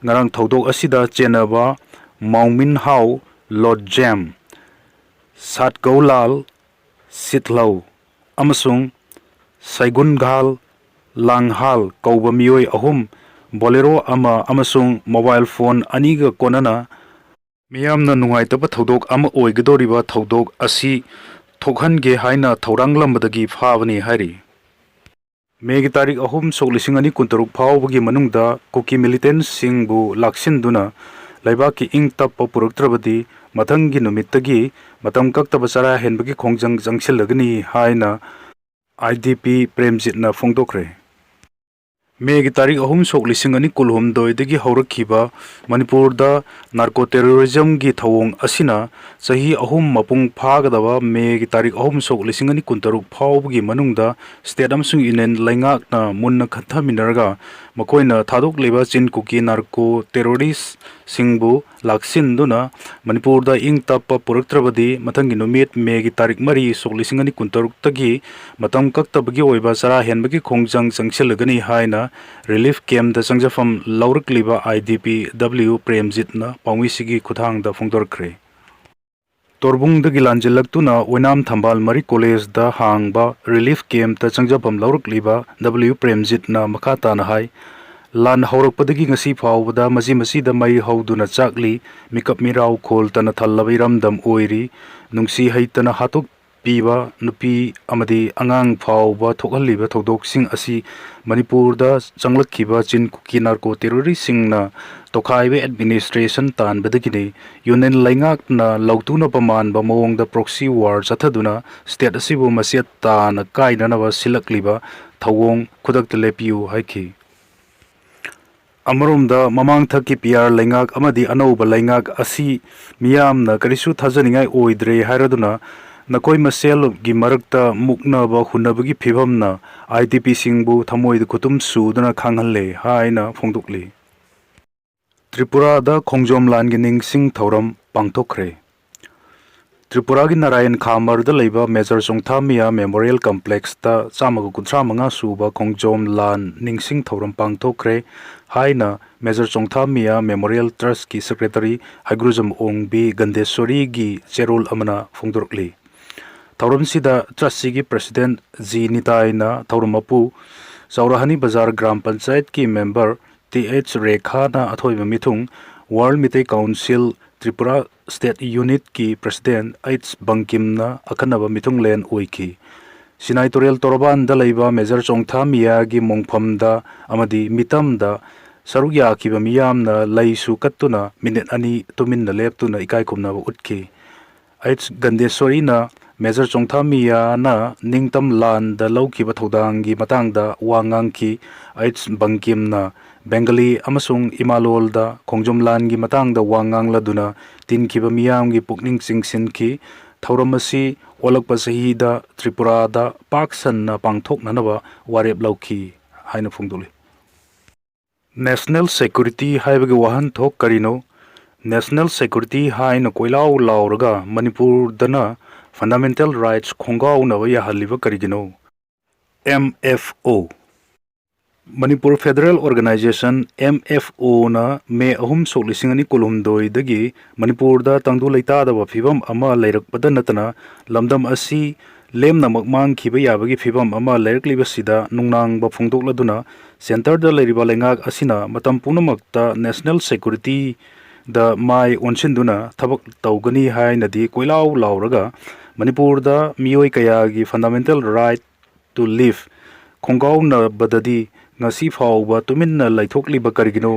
ꯉꯔꯥꯡ ꯊꯧꯗꯣꯛ ꯑꯁꯤꯗ ꯆꯦꯟꯅꯕ ꯃꯥꯎꯃꯤꯟꯍꯥꯎ ꯂꯣꯠꯖꯦꯝ, ꯁꯥꯠꯒꯧꯂꯥꯜ ꯁꯤꯠꯂꯧ ꯑꯃꯁꯨꯡ ꯁꯩꯒꯨꯟꯒꯥꯜ ꯂꯥꯡꯍꯥꯜ ꯀꯧꯕ ꯃꯤꯑꯣꯏ ꯑꯍꯨꯝ, ꯕꯣꯂꯦꯔꯣ ꯑꯃ ꯑꯃꯁꯨꯡ ꯃꯣꯕꯥꯏꯜ ꯐꯣꯟ ꯑꯅꯤꯒ ꯀꯣꯟꯅꯅ ꯃꯤꯌꯥꯝꯅ ꯅꯨꯡꯉꯥꯏꯇꯕ ꯊꯧꯗꯣꯛ ꯑꯃ ꯑꯣꯏꯒꯗꯧꯔꯤꯕ ꯊꯧꯗꯣꯛ ꯑꯁꯤ ꯊꯣꯛꯍꯟꯒꯦ ꯍꯥꯏꯅ ꯊꯧꯔꯥꯡꯂꯝꯕꯗꯒꯤ ꯐꯥꯕꯅꯤ ꯍꯥꯏꯔꯤ꯫ ꯃꯦꯒꯤ ꯇꯥꯔꯤꯛ ꯑꯍꯨꯝ, ꯁꯣꯛ ꯂꯤꯁꯤꯡ ꯑꯅꯤ ꯀꯨꯟꯇꯔꯨꯛ ꯐꯥꯎꯕꯒꯤ ꯃꯅꯨꯡꯗ ꯀꯨꯀꯤ ꯃꯤꯂꯤꯇꯦꯟꯁꯤꯡꯕꯨ ꯂꯥꯛꯁꯤꯟꯗꯨꯅ ꯂꯩꯕꯥꯛꯀꯤ ꯏꯪ ꯇꯞꯄ ꯄꯨꯔꯛꯇ꯭ꯔꯕꯗꯤ ꯃꯊꯪꯒꯤ ꯅꯨꯃꯤꯠꯇꯒꯤ ꯃꯇꯝ ꯀꯛꯇꯕ ꯆꯔꯥ ꯍꯦꯟꯕꯒꯤ ꯈꯣꯡꯖꯪ ꯆꯪꯁꯤꯜꯂꯒꯅꯤ ꯍꯥꯏꯅ ꯑꯥꯏ ꯗꯤ ꯄꯤ ꯄ꯭ꯔꯦꯝꯖꯤꯠꯅ ꯐꯣꯡꯗꯣꯛꯈ꯭ꯔꯦ꯫ ꯃꯦꯒꯤ ꯇꯥꯔꯤꯛ ꯑꯍꯨꯝ, ꯁꯣꯛ ꯂꯤꯁꯤꯡ ꯑꯅꯤ ꯀꯨꯟꯍꯨꯝꯗꯣꯏꯗꯒꯤ ꯍꯧꯔꯛꯈꯤꯕ ꯃꯅꯤꯄꯨꯔꯗ ꯅꯥꯔꯀꯣ ꯇꯦꯔꯣꯔꯤꯖꯝꯒꯤ ꯊꯧꯑꯣꯡ ꯑꯁꯤꯅ ꯆꯍꯤ ꯑꯍꯨꯝ ꯃꯄꯨꯡ ꯐꯥꯒꯗꯕ ꯃꯦꯒꯤ ꯇꯥꯔꯤꯛ ꯑꯍꯨꯝ, ꯁꯣꯛ ꯂꯤꯁꯤꯡ ꯑꯅꯤ ꯀꯨꯟꯇꯔꯨꯛ ꯐꯥꯎꯕꯒꯤ ꯃꯅꯨꯡꯗ ꯁ꯭ꯇꯦꯠ ꯑꯃꯁꯨꯡ ꯌꯨꯅꯤꯌꯟ ꯂꯩꯉꯥꯛꯅ ꯃꯨꯟꯅ ꯈꯟꯊꯃꯤꯟꯅꯔꯒ ꯃꯈꯣꯏꯅ ꯊꯥꯗꯣꯛꯂꯤꯕ ꯆꯤꯟ ꯀꯨꯀꯤ ꯅꯥꯔꯀꯣ ꯇꯦꯔꯣꯔꯤꯁꯁꯤꯡꯕꯨ ꯂꯥꯛꯁꯤꯟꯗꯨꯅ ꯃꯅꯤꯄꯨꯔꯗ ꯏꯪ ꯇꯞꯄ ꯄꯨꯔꯛꯇ꯭ꯔꯕꯗꯤ ꯃꯊꯪꯒꯤ ꯅꯨꯃꯤꯠ ꯃꯦꯒꯤ ꯇꯥꯔꯤꯛ ꯃꯔꯤ, ꯁꯣꯛ ꯂꯤꯁꯤꯡ ꯑꯅꯤ ꯀꯨꯟꯇꯔꯨꯛꯇꯒꯤ ꯃꯇꯝ ꯀꯛꯇꯕꯒꯤ ꯑꯣꯏꯕ ꯆꯔꯥ ꯍꯦꯟꯕꯒꯤ ꯈꯣꯡꯖꯪ ꯆꯪꯁꯤꯜꯂꯒꯅꯤ ꯍꯥꯏꯅ relief ꯀꯦꯝꯞꯇ ꯆꯪꯖꯐꯝ ꯂꯧꯔꯛꯂꯤꯕ I D P W ꯄ꯭ꯔꯦꯝꯖꯤꯠꯅ ꯄꯥꯎꯃꯤꯁꯤꯒꯤ ꯈꯨꯠꯊꯥꯡꯗ ꯐꯣꯡꯗꯣꯔꯛꯈ꯭ꯔꯦ꯫ ꯇꯣꯔꯕꯨꯡꯗꯒꯤ ꯂꯥꯟꯖꯤꯜꯂꯛꯇꯨꯅ ꯑꯣꯏꯅꯥꯝ ꯊꯝꯕꯥꯜ ꯃꯔꯤ ꯀꯣꯂꯦꯖꯗ ꯍꯥꯡꯕ ꯔꯤꯂꯤꯐ ꯀꯦꯝꯞꯇ ꯆꯪꯖꯐꯝ ꯂꯧꯔꯛꯂꯤꯕ ꯗꯕ꯭ꯂꯤꯎ ꯄ꯭ꯔꯦꯝꯖꯤꯠꯅ ꯃꯈꯥ ꯇꯥꯅ ꯍꯥꯏ, ꯂꯥꯟ ꯍꯧꯔꯛꯄꯗꯒꯤ ꯉꯁꯤ ꯐꯥꯎꯕꯗ ꯃꯆꯤ ꯃꯆꯤꯗ ꯃꯩ ꯍꯧꯗꯨꯅ ꯆꯥꯛꯂꯤ, ꯃꯤꯀꯞ ꯃꯤꯔꯥꯎ ꯈꯣꯜꯇꯅ ꯊꯜꯂꯕ ꯏꯔꯝꯗꯝ ꯑꯣꯏꯔꯤ, ꯅꯨꯡꯁꯤ ꯍꯩꯇꯅ ꯍꯥꯠꯇꯣꯛꯄꯤꯕ ꯅꯨꯄꯤ ꯑꯃꯗꯤ ꯑꯉꯥꯡ ꯐꯥꯎꯕ ꯊꯣꯛꯍꯜꯂꯤꯕ ꯊꯧꯗꯣꯛꯁꯤꯡ ꯑꯁꯤ ꯃꯅꯤꯄꯨꯔꯗ ꯆꯪꯂꯛꯈꯤꯕ ꯆꯤꯟ ꯀꯨꯀꯤ ꯅꯥꯔꯀꯣ ꯇꯦꯔꯣꯔꯤꯁꯁꯤꯡꯅ ꯇꯣꯈꯥꯏꯕ ꯑꯦꯗꯃꯤꯅꯤꯁꯇ꯭ꯔꯦꯁꯟ ꯇꯥꯟꯕꯗꯒꯤꯅꯤ꯫ ꯌꯨꯅꯤꯌꯟ ꯂꯩꯉꯥꯛꯅ ꯂꯧꯇꯨꯅꯕ ꯃꯥꯟꯕ ꯃꯑꯣꯡꯗ ꯄ꯭ꯔꯣꯛꯁꯤ ꯋꯥꯔ ꯆꯠꯊꯗꯨꯅ ꯁ꯭ꯇꯦꯠ ꯑꯁꯤꯕꯨ ꯃꯆꯦꯠ ꯇꯥꯅ ꯀꯥꯏꯅꯅꯕ ꯁꯤꯜꯂꯛꯂꯤꯕ ꯊꯧꯑꯣꯡ ꯈꯨꯗꯛꯇ ꯂꯦꯞꯄꯤꯌꯨ ꯍꯥꯏꯈꯤ꯫ ꯑꯃꯔꯣꯝꯗ, ꯃꯃꯥꯡꯊꯛꯀꯤ ꯄꯤ ꯑꯥꯔ ꯂꯩꯉꯥꯛ ꯑꯃꯗꯤ ꯑꯅꯧꯕ ꯂꯩꯉꯥꯛ ꯑꯁꯤ ꯃꯤꯌꯥꯝꯅ ꯀꯔꯤꯁꯨ ꯊꯥꯖꯅꯤꯡꯉꯥꯏ ꯑꯣꯏꯗ꯭ꯔꯦ ꯍꯥꯏꯔꯗꯨꯅ ꯅꯈꯣꯏ ꯃꯁꯦꯜꯒꯤ ꯃꯔꯛꯇ ꯃꯨꯛꯅꯕ ꯍꯨꯟꯅꯕꯒꯤ ꯐꯤꯚꯝꯅ ꯑꯥꯏ ꯗꯤ ꯄꯤꯁꯤꯡꯕꯨ ꯊꯃꯣꯏꯗ ꯈꯨꯇꯨꯝ ꯁꯨꯗꯨꯅ ꯈꯥꯡꯍꯜꯂꯦ ꯍꯥꯏꯅ ꯐꯣꯡꯗꯣꯛꯂꯤ꯫ ꯇ꯭ꯔꯤꯄꯨꯔꯥꯗ ꯈꯣꯡꯖꯣꯝ ꯂꯥꯟꯒꯤ ꯅꯤꯡꯁꯤꯡ ꯊꯧꯔꯝ ꯄꯥꯡꯊꯣꯛꯈ꯭ꯔꯦ꯫ ꯇ꯭ꯔꯤꯄꯨꯔꯥꯒꯤ ꯅꯥꯔꯥꯌꯟ ꯈꯥꯃꯔꯗ ꯂꯩꯕ ꯃꯦꯖꯔ ꯆꯣꯡꯊꯥꯃꯤꯌꯥ ꯃꯦꯃꯣꯔꯤꯌꯦꯜ ꯀꯝꯄ꯭ꯂꯦꯛꯁꯇ ꯆꯥꯝꯃꯒ ꯀꯨꯟꯊ꯭ꯔꯥ ꯃꯉꯥ ꯁꯨꯕ ꯈꯣꯡꯖꯣꯝ ꯂꯥꯟ ꯅꯤꯡꯁꯤꯡ ꯊꯧꯔꯝ ꯄꯥꯡꯊꯣꯛꯈ꯭ꯔꯦ ꯍꯥꯏꯅ ꯃꯦꯖꯔ ꯆꯣꯡꯊꯥꯃꯤꯌꯥ ꯃꯦꯃꯣꯔꯤꯌꯦꯜ ꯇ꯭ꯔꯁꯀꯤ ꯁꯦꯀ꯭ꯔꯦꯇꯔꯤ ꯍꯩꯒ꯭ꯔꯨꯖꯝ ꯑꯣꯡꯕꯤ ꯒꯟꯗꯦꯁꯣꯔꯤꯒꯤ ꯆꯦꯔꯣꯜ ꯑꯃꯅ ꯐꯣꯡꯗꯣꯔꯛꯂꯤ꯫ ꯊꯧꯔꯝꯁꯤꯗ ꯇ꯭ꯔꯁꯁꯤꯒꯤ ꯄ꯭ꯔꯁꯤꯗꯦꯟ ꯖꯤ ꯅꯤꯇꯥꯏꯅ ꯊꯧꯔꯝ ꯃꯄꯨ ꯆꯥꯎꯔꯍꯅꯤ ꯕꯖꯥꯔ ꯒ꯭ꯔꯥꯝ ꯄꯟꯆꯥꯌꯠꯀꯤ ꯃꯦꯝꯕꯔ ꯇꯤ ꯑꯩꯆ ꯔꯦꯈꯥꯅ ꯑꯊꯣꯏꯕ ꯃꯤꯊꯨꯡ, world Meitei council Tripura state ꯌꯨꯅꯤꯠꯀꯤ ꯄ꯭ꯔꯁꯤꯗꯦꯟꯠ ꯑꯩꯆ ꯕꯪꯀꯤꯝꯅ ꯑꯈꯟꯅꯕ ꯃꯤꯊꯨꯡꯂꯦꯟ ꯑꯣꯏꯈꯤ꯫ ꯁꯤꯅꯥꯏ ꯇꯨꯔꯦꯜ ꯇꯣꯔꯕꯥꯟꯗ ꯂꯩꯕ ꯃꯦꯖꯔ ꯆꯣꯡꯊꯥꯃꯤꯌꯥꯒꯤ ꯃꯣꯡꯐꯝꯗ ꯑꯃꯗꯤ ꯃꯤꯇꯝꯗ ꯁꯔꯨꯛ ꯌꯥꯈꯤꯕ ꯃꯤꯌꯥꯝꯅ ꯂꯩꯁꯨ ꯀꯠꯇꯨꯅ ꯃꯤꯅꯤꯠ ꯑꯅꯤ ꯇꯨꯃꯤꯟꯅ ꯂꯦꯞꯇꯨꯅ ꯏꯀꯥꯏ ꯈꯨꯝꯅꯕ ꯎꯠꯈꯤ꯫ ꯑꯩꯆ ꯒꯟꯗꯦꯁꯣꯔꯤꯅ ꯃꯦꯖꯔ ꯆꯣꯡꯊꯥꯃꯤꯌꯥꯅ ꯅꯤꯡꯇꯝ ꯂꯥꯟꯗ ꯂꯧꯈꯤꯕ ꯊꯧꯗꯥꯡꯒꯤ ꯃꯇꯥꯡꯗ ꯋꯥ ꯉꯥꯡꯈꯤ꯫ ꯑꯩꯆ ꯕꯪꯀꯤꯝꯅ ꯕꯦꯡꯒꯂꯤ ꯑꯃꯁꯨꯡ ꯏꯃꯥꯂꯣꯜꯗ ꯈꯣꯡꯖꯣꯝ ꯂꯥꯟꯒꯤ ꯃꯇꯥꯡꯗ ꯋꯥ ꯉꯥꯡꯂꯗꯨꯅ ꯇꯤꯟꯈꯤꯕ ꯃꯤꯌꯥꯝꯒꯤ ꯄꯨꯛꯅꯤꯡ ꯆꯤꯡꯁꯤꯟꯈꯤ꯫ ꯊꯧꯔꯝ ꯑꯁꯤ ꯑꯣꯜꯂꯛꯄ ꯆꯍꯤꯗ ꯇ꯭ꯔꯤꯄꯨꯔꯥꯗ ꯄꯥꯛ ꯁꯟꯅ ꯄꯥꯡꯊꯣꯛꯅꯅꯕ ꯋꯥꯔꯦꯞ ꯂꯧꯈꯤ ꯍꯥꯏꯅ ꯐꯣꯡꯗꯣꯛꯂꯤ꯫ ꯅꯦꯁꯅꯦꯜ ꯁꯦꯀ꯭ꯌꯨꯔꯤꯇꯤ ꯍꯥꯏꯕꯒꯤ ꯋꯥꯍꯟꯊꯣꯛ ꯀꯔꯤꯅꯣ? ꯅꯦꯁꯅꯦꯜ ꯁꯦꯀ꯭ꯌꯨꯔꯤꯇꯤ ꯍꯥꯏꯅ ꯀꯣꯏꯂꯥꯎ ꯂꯥꯎꯔꯒ ꯃꯅꯤꯄꯨꯔꯗꯅ ꯐꯟꯗꯥꯃꯦꯟꯇꯦꯜ ꯔꯥꯏꯠꯁ ꯈꯣꯡꯒꯥꯎꯅꯕ ꯌꯥꯍꯜꯂꯤꯕ ꯀꯔꯤꯒꯤꯅꯣ? M F O. Manipur federal organisation, M F ꯑꯣꯅ ꯃꯦ ꯑꯍꯨꯝ, ꯁꯣꯛ ꯂꯤꯁꯤꯡ ꯑꯅꯤ ꯀꯨꯟꯍꯨꯝꯗꯣꯏꯗꯒꯤ ꯃꯅꯤꯄꯨꯔꯗ ꯇꯪꯗꯨ ꯂꯩꯇꯥꯗꯕ ꯐꯤꯕꯝ ꯑꯃ ꯂꯩꯔꯛꯄꯗ ꯅꯠꯇꯅ ꯂꯝꯗꯝ ꯑꯁꯤ ꯂꯦꯝꯅꯃꯛ ꯃꯥꯡꯈꯤꯕ ꯌꯥꯕꯒꯤ ꯐꯤꯕꯝ ꯑꯃ ꯂꯩꯔꯛꯂꯤꯕꯁꯤꯗ ꯅꯨꯡꯅꯥꯡꯕ ꯐꯣꯡꯗꯣꯛꯂꯗꯨꯅ ꯁꯦꯟꯇꯔꯗ ꯂꯩꯔꯤꯕ ꯂꯩꯉꯥꯛ ꯑꯁꯤꯅ ꯃꯇꯝ ꯄꯨꯝꯅꯃꯛꯇ ꯅꯦꯁꯅꯦꯜ ꯁꯦꯀ꯭ꯌꯨꯔꯤꯇꯤꯗ ꯃꯥꯏ ꯑꯣꯟꯁꯤꯟꯗꯨꯅ ꯊꯕꯛ ꯇꯧꯒꯅꯤ ꯍꯥꯏꯅꯗꯤ ꯀꯣꯏꯂꯥꯎ ꯂꯥꯎꯔꯒ ꯃꯅꯤꯄꯨꯔꯗ ꯃꯤꯑꯣꯏ ꯀꯌꯥꯒꯤ ꯐꯟꯗꯥꯃꯦꯟꯇꯦꯜ ꯔꯥꯏꯠ ꯇꯨ ꯂꯤꯐ ꯈꯣꯡꯒꯥꯎꯅꯕꯗꯗꯤ ꯉꯁꯤ ꯐꯥꯎꯕ ꯇꯨꯃꯤꯟꯅ ꯂꯩꯊꯣꯛꯂꯤꯕ ꯀꯔꯤꯒꯤꯅꯣ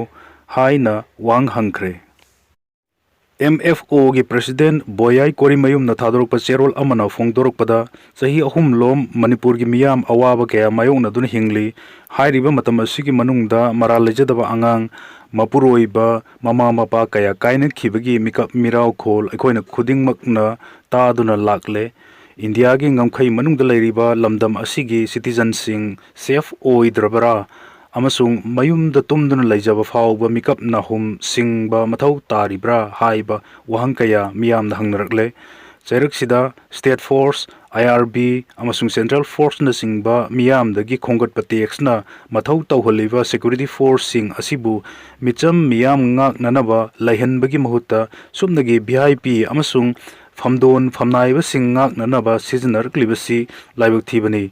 ꯍꯥꯏꯅ ꯋꯥꯍꯪ ꯍꯪꯈ꯭ꯔꯦ꯫ ꯑꯦꯝ ꯑꯦꯐ ꯑꯣꯒꯤ ꯄ꯭ꯔꯁꯤꯗꯦꯟꯠ ꯕꯣꯌꯥꯏ ꯀꯣꯔꯤꯃꯌꯨꯝꯅ ꯊꯥꯗꯣꯔꯛꯄ ꯆꯦꯔꯣꯜ ꯑꯃꯅ ꯐꯣꯡꯗꯣꯔꯛꯄꯗ, ꯆꯍꯤ ꯑꯍꯨꯝꯂꯣꯝ ꯃꯅꯤꯄꯨꯔꯒꯤ ꯃꯤꯌꯥꯝ ꯑꯋꯥꯕ ꯀꯌꯥ ꯃꯥꯌꯣꯛꯅꯗꯨꯅ ꯍꯤꯡꯂꯤ꯫ ꯍꯥꯏꯔꯤꯕ ꯃꯇꯝ ꯑꯁꯤꯒꯤ ꯃꯅꯨꯡꯗ ꯃꯔꯥꯜ ꯂꯩꯖꯗꯕ ꯑꯉꯥꯡ, ꯃꯄꯨꯔꯣꯏꯕ, ꯃꯃꯥ ꯃꯄꯥ ꯀꯌꯥ ꯀꯥꯏꯅꯈꯤꯕꯒꯤ ꯃꯤꯀꯞ ꯃꯤꯔꯥꯎꯈꯣꯜ ꯑꯩꯈꯣꯏꯅ ꯈꯨꯗꯤꯡꯃꯛꯅ ꯇꯥꯗꯨꯅ ꯂꯥꯛꯂꯦ꯫ ꯏꯟꯗꯤꯌꯥꯒꯤ ꯉꯝꯈꯩ ꯃꯅꯨꯡꯗ ꯂꯩꯔꯤꯕ ꯂꯝꯗꯝ ꯑꯁꯤꯒꯤ ꯁꯤꯇꯤꯖꯟꯁꯤꯡ ꯁꯦꯐ ꯑꯣꯏꯗ꯭ꯔꯕꯔꯥ ꯑꯃꯁꯨꯡ ꯃꯌꯨꯝꯗ ꯇꯨꯝꯗꯨꯅ ꯂꯩꯖꯕ ꯐꯥꯎꯕ ꯃꯤꯀꯞ ꯅꯥꯍꯨꯝ ꯁꯤꯡꯕ ꯃꯊꯧ ꯇꯥꯔꯤꯕ꯭ꯔꯥ ꯍꯥꯏꯕ ꯋꯥꯍꯪ ꯀꯌꯥ ꯃꯤꯌꯥꯝꯅ ꯍꯪꯅꯔꯛꯂꯦ꯫ ꯆꯩꯔꯛꯁꯤꯗ ꯁ꯭ꯇꯦꯠ ꯐꯣꯔꯁ, ꯑꯥꯏ ꯑꯥꯔ ꯕꯤ ꯑꯃꯁꯨꯡ ꯁꯦꯟꯇ꯭ꯔꯦꯜ ꯐꯣꯔꯁꯅꯆꯤꯡꯕ ꯃꯤꯌꯥꯝꯗꯒꯤ ꯈꯣꯝꯒꯠꯄ ꯇꯦꯛꯁꯅ ꯃꯊꯧ ꯇꯧꯍꯜꯂꯤꯕ ꯁꯦꯀ꯭ꯌꯨꯔꯤꯇꯤ ꯐꯣꯔꯁꯁꯤꯡ ꯑꯁꯤꯕꯨ ꯃꯤꯆꯝ ꯃꯤꯌꯥꯝ ꯉꯥꯛꯅꯅꯕ ꯂꯩꯍꯟꯕꯒꯤ ꯃꯍꯨꯠꯇ ꯁꯨꯞꯅꯒꯤ ꯚꯤ ꯑꯥꯏ ꯄꯤ ꯑꯃꯁꯨꯡ ꯐꯝꯗꯣꯟ ꯐꯝꯅꯥꯏꯕꯁꯤꯡ ꯉꯥꯛꯅꯅꯕ ꯁꯤꯖꯤꯟꯅꯔꯛꯂꯤꯕꯁꯤ ꯂꯥꯏꯕꯛ ꯊꯤꯕꯅꯤ꯫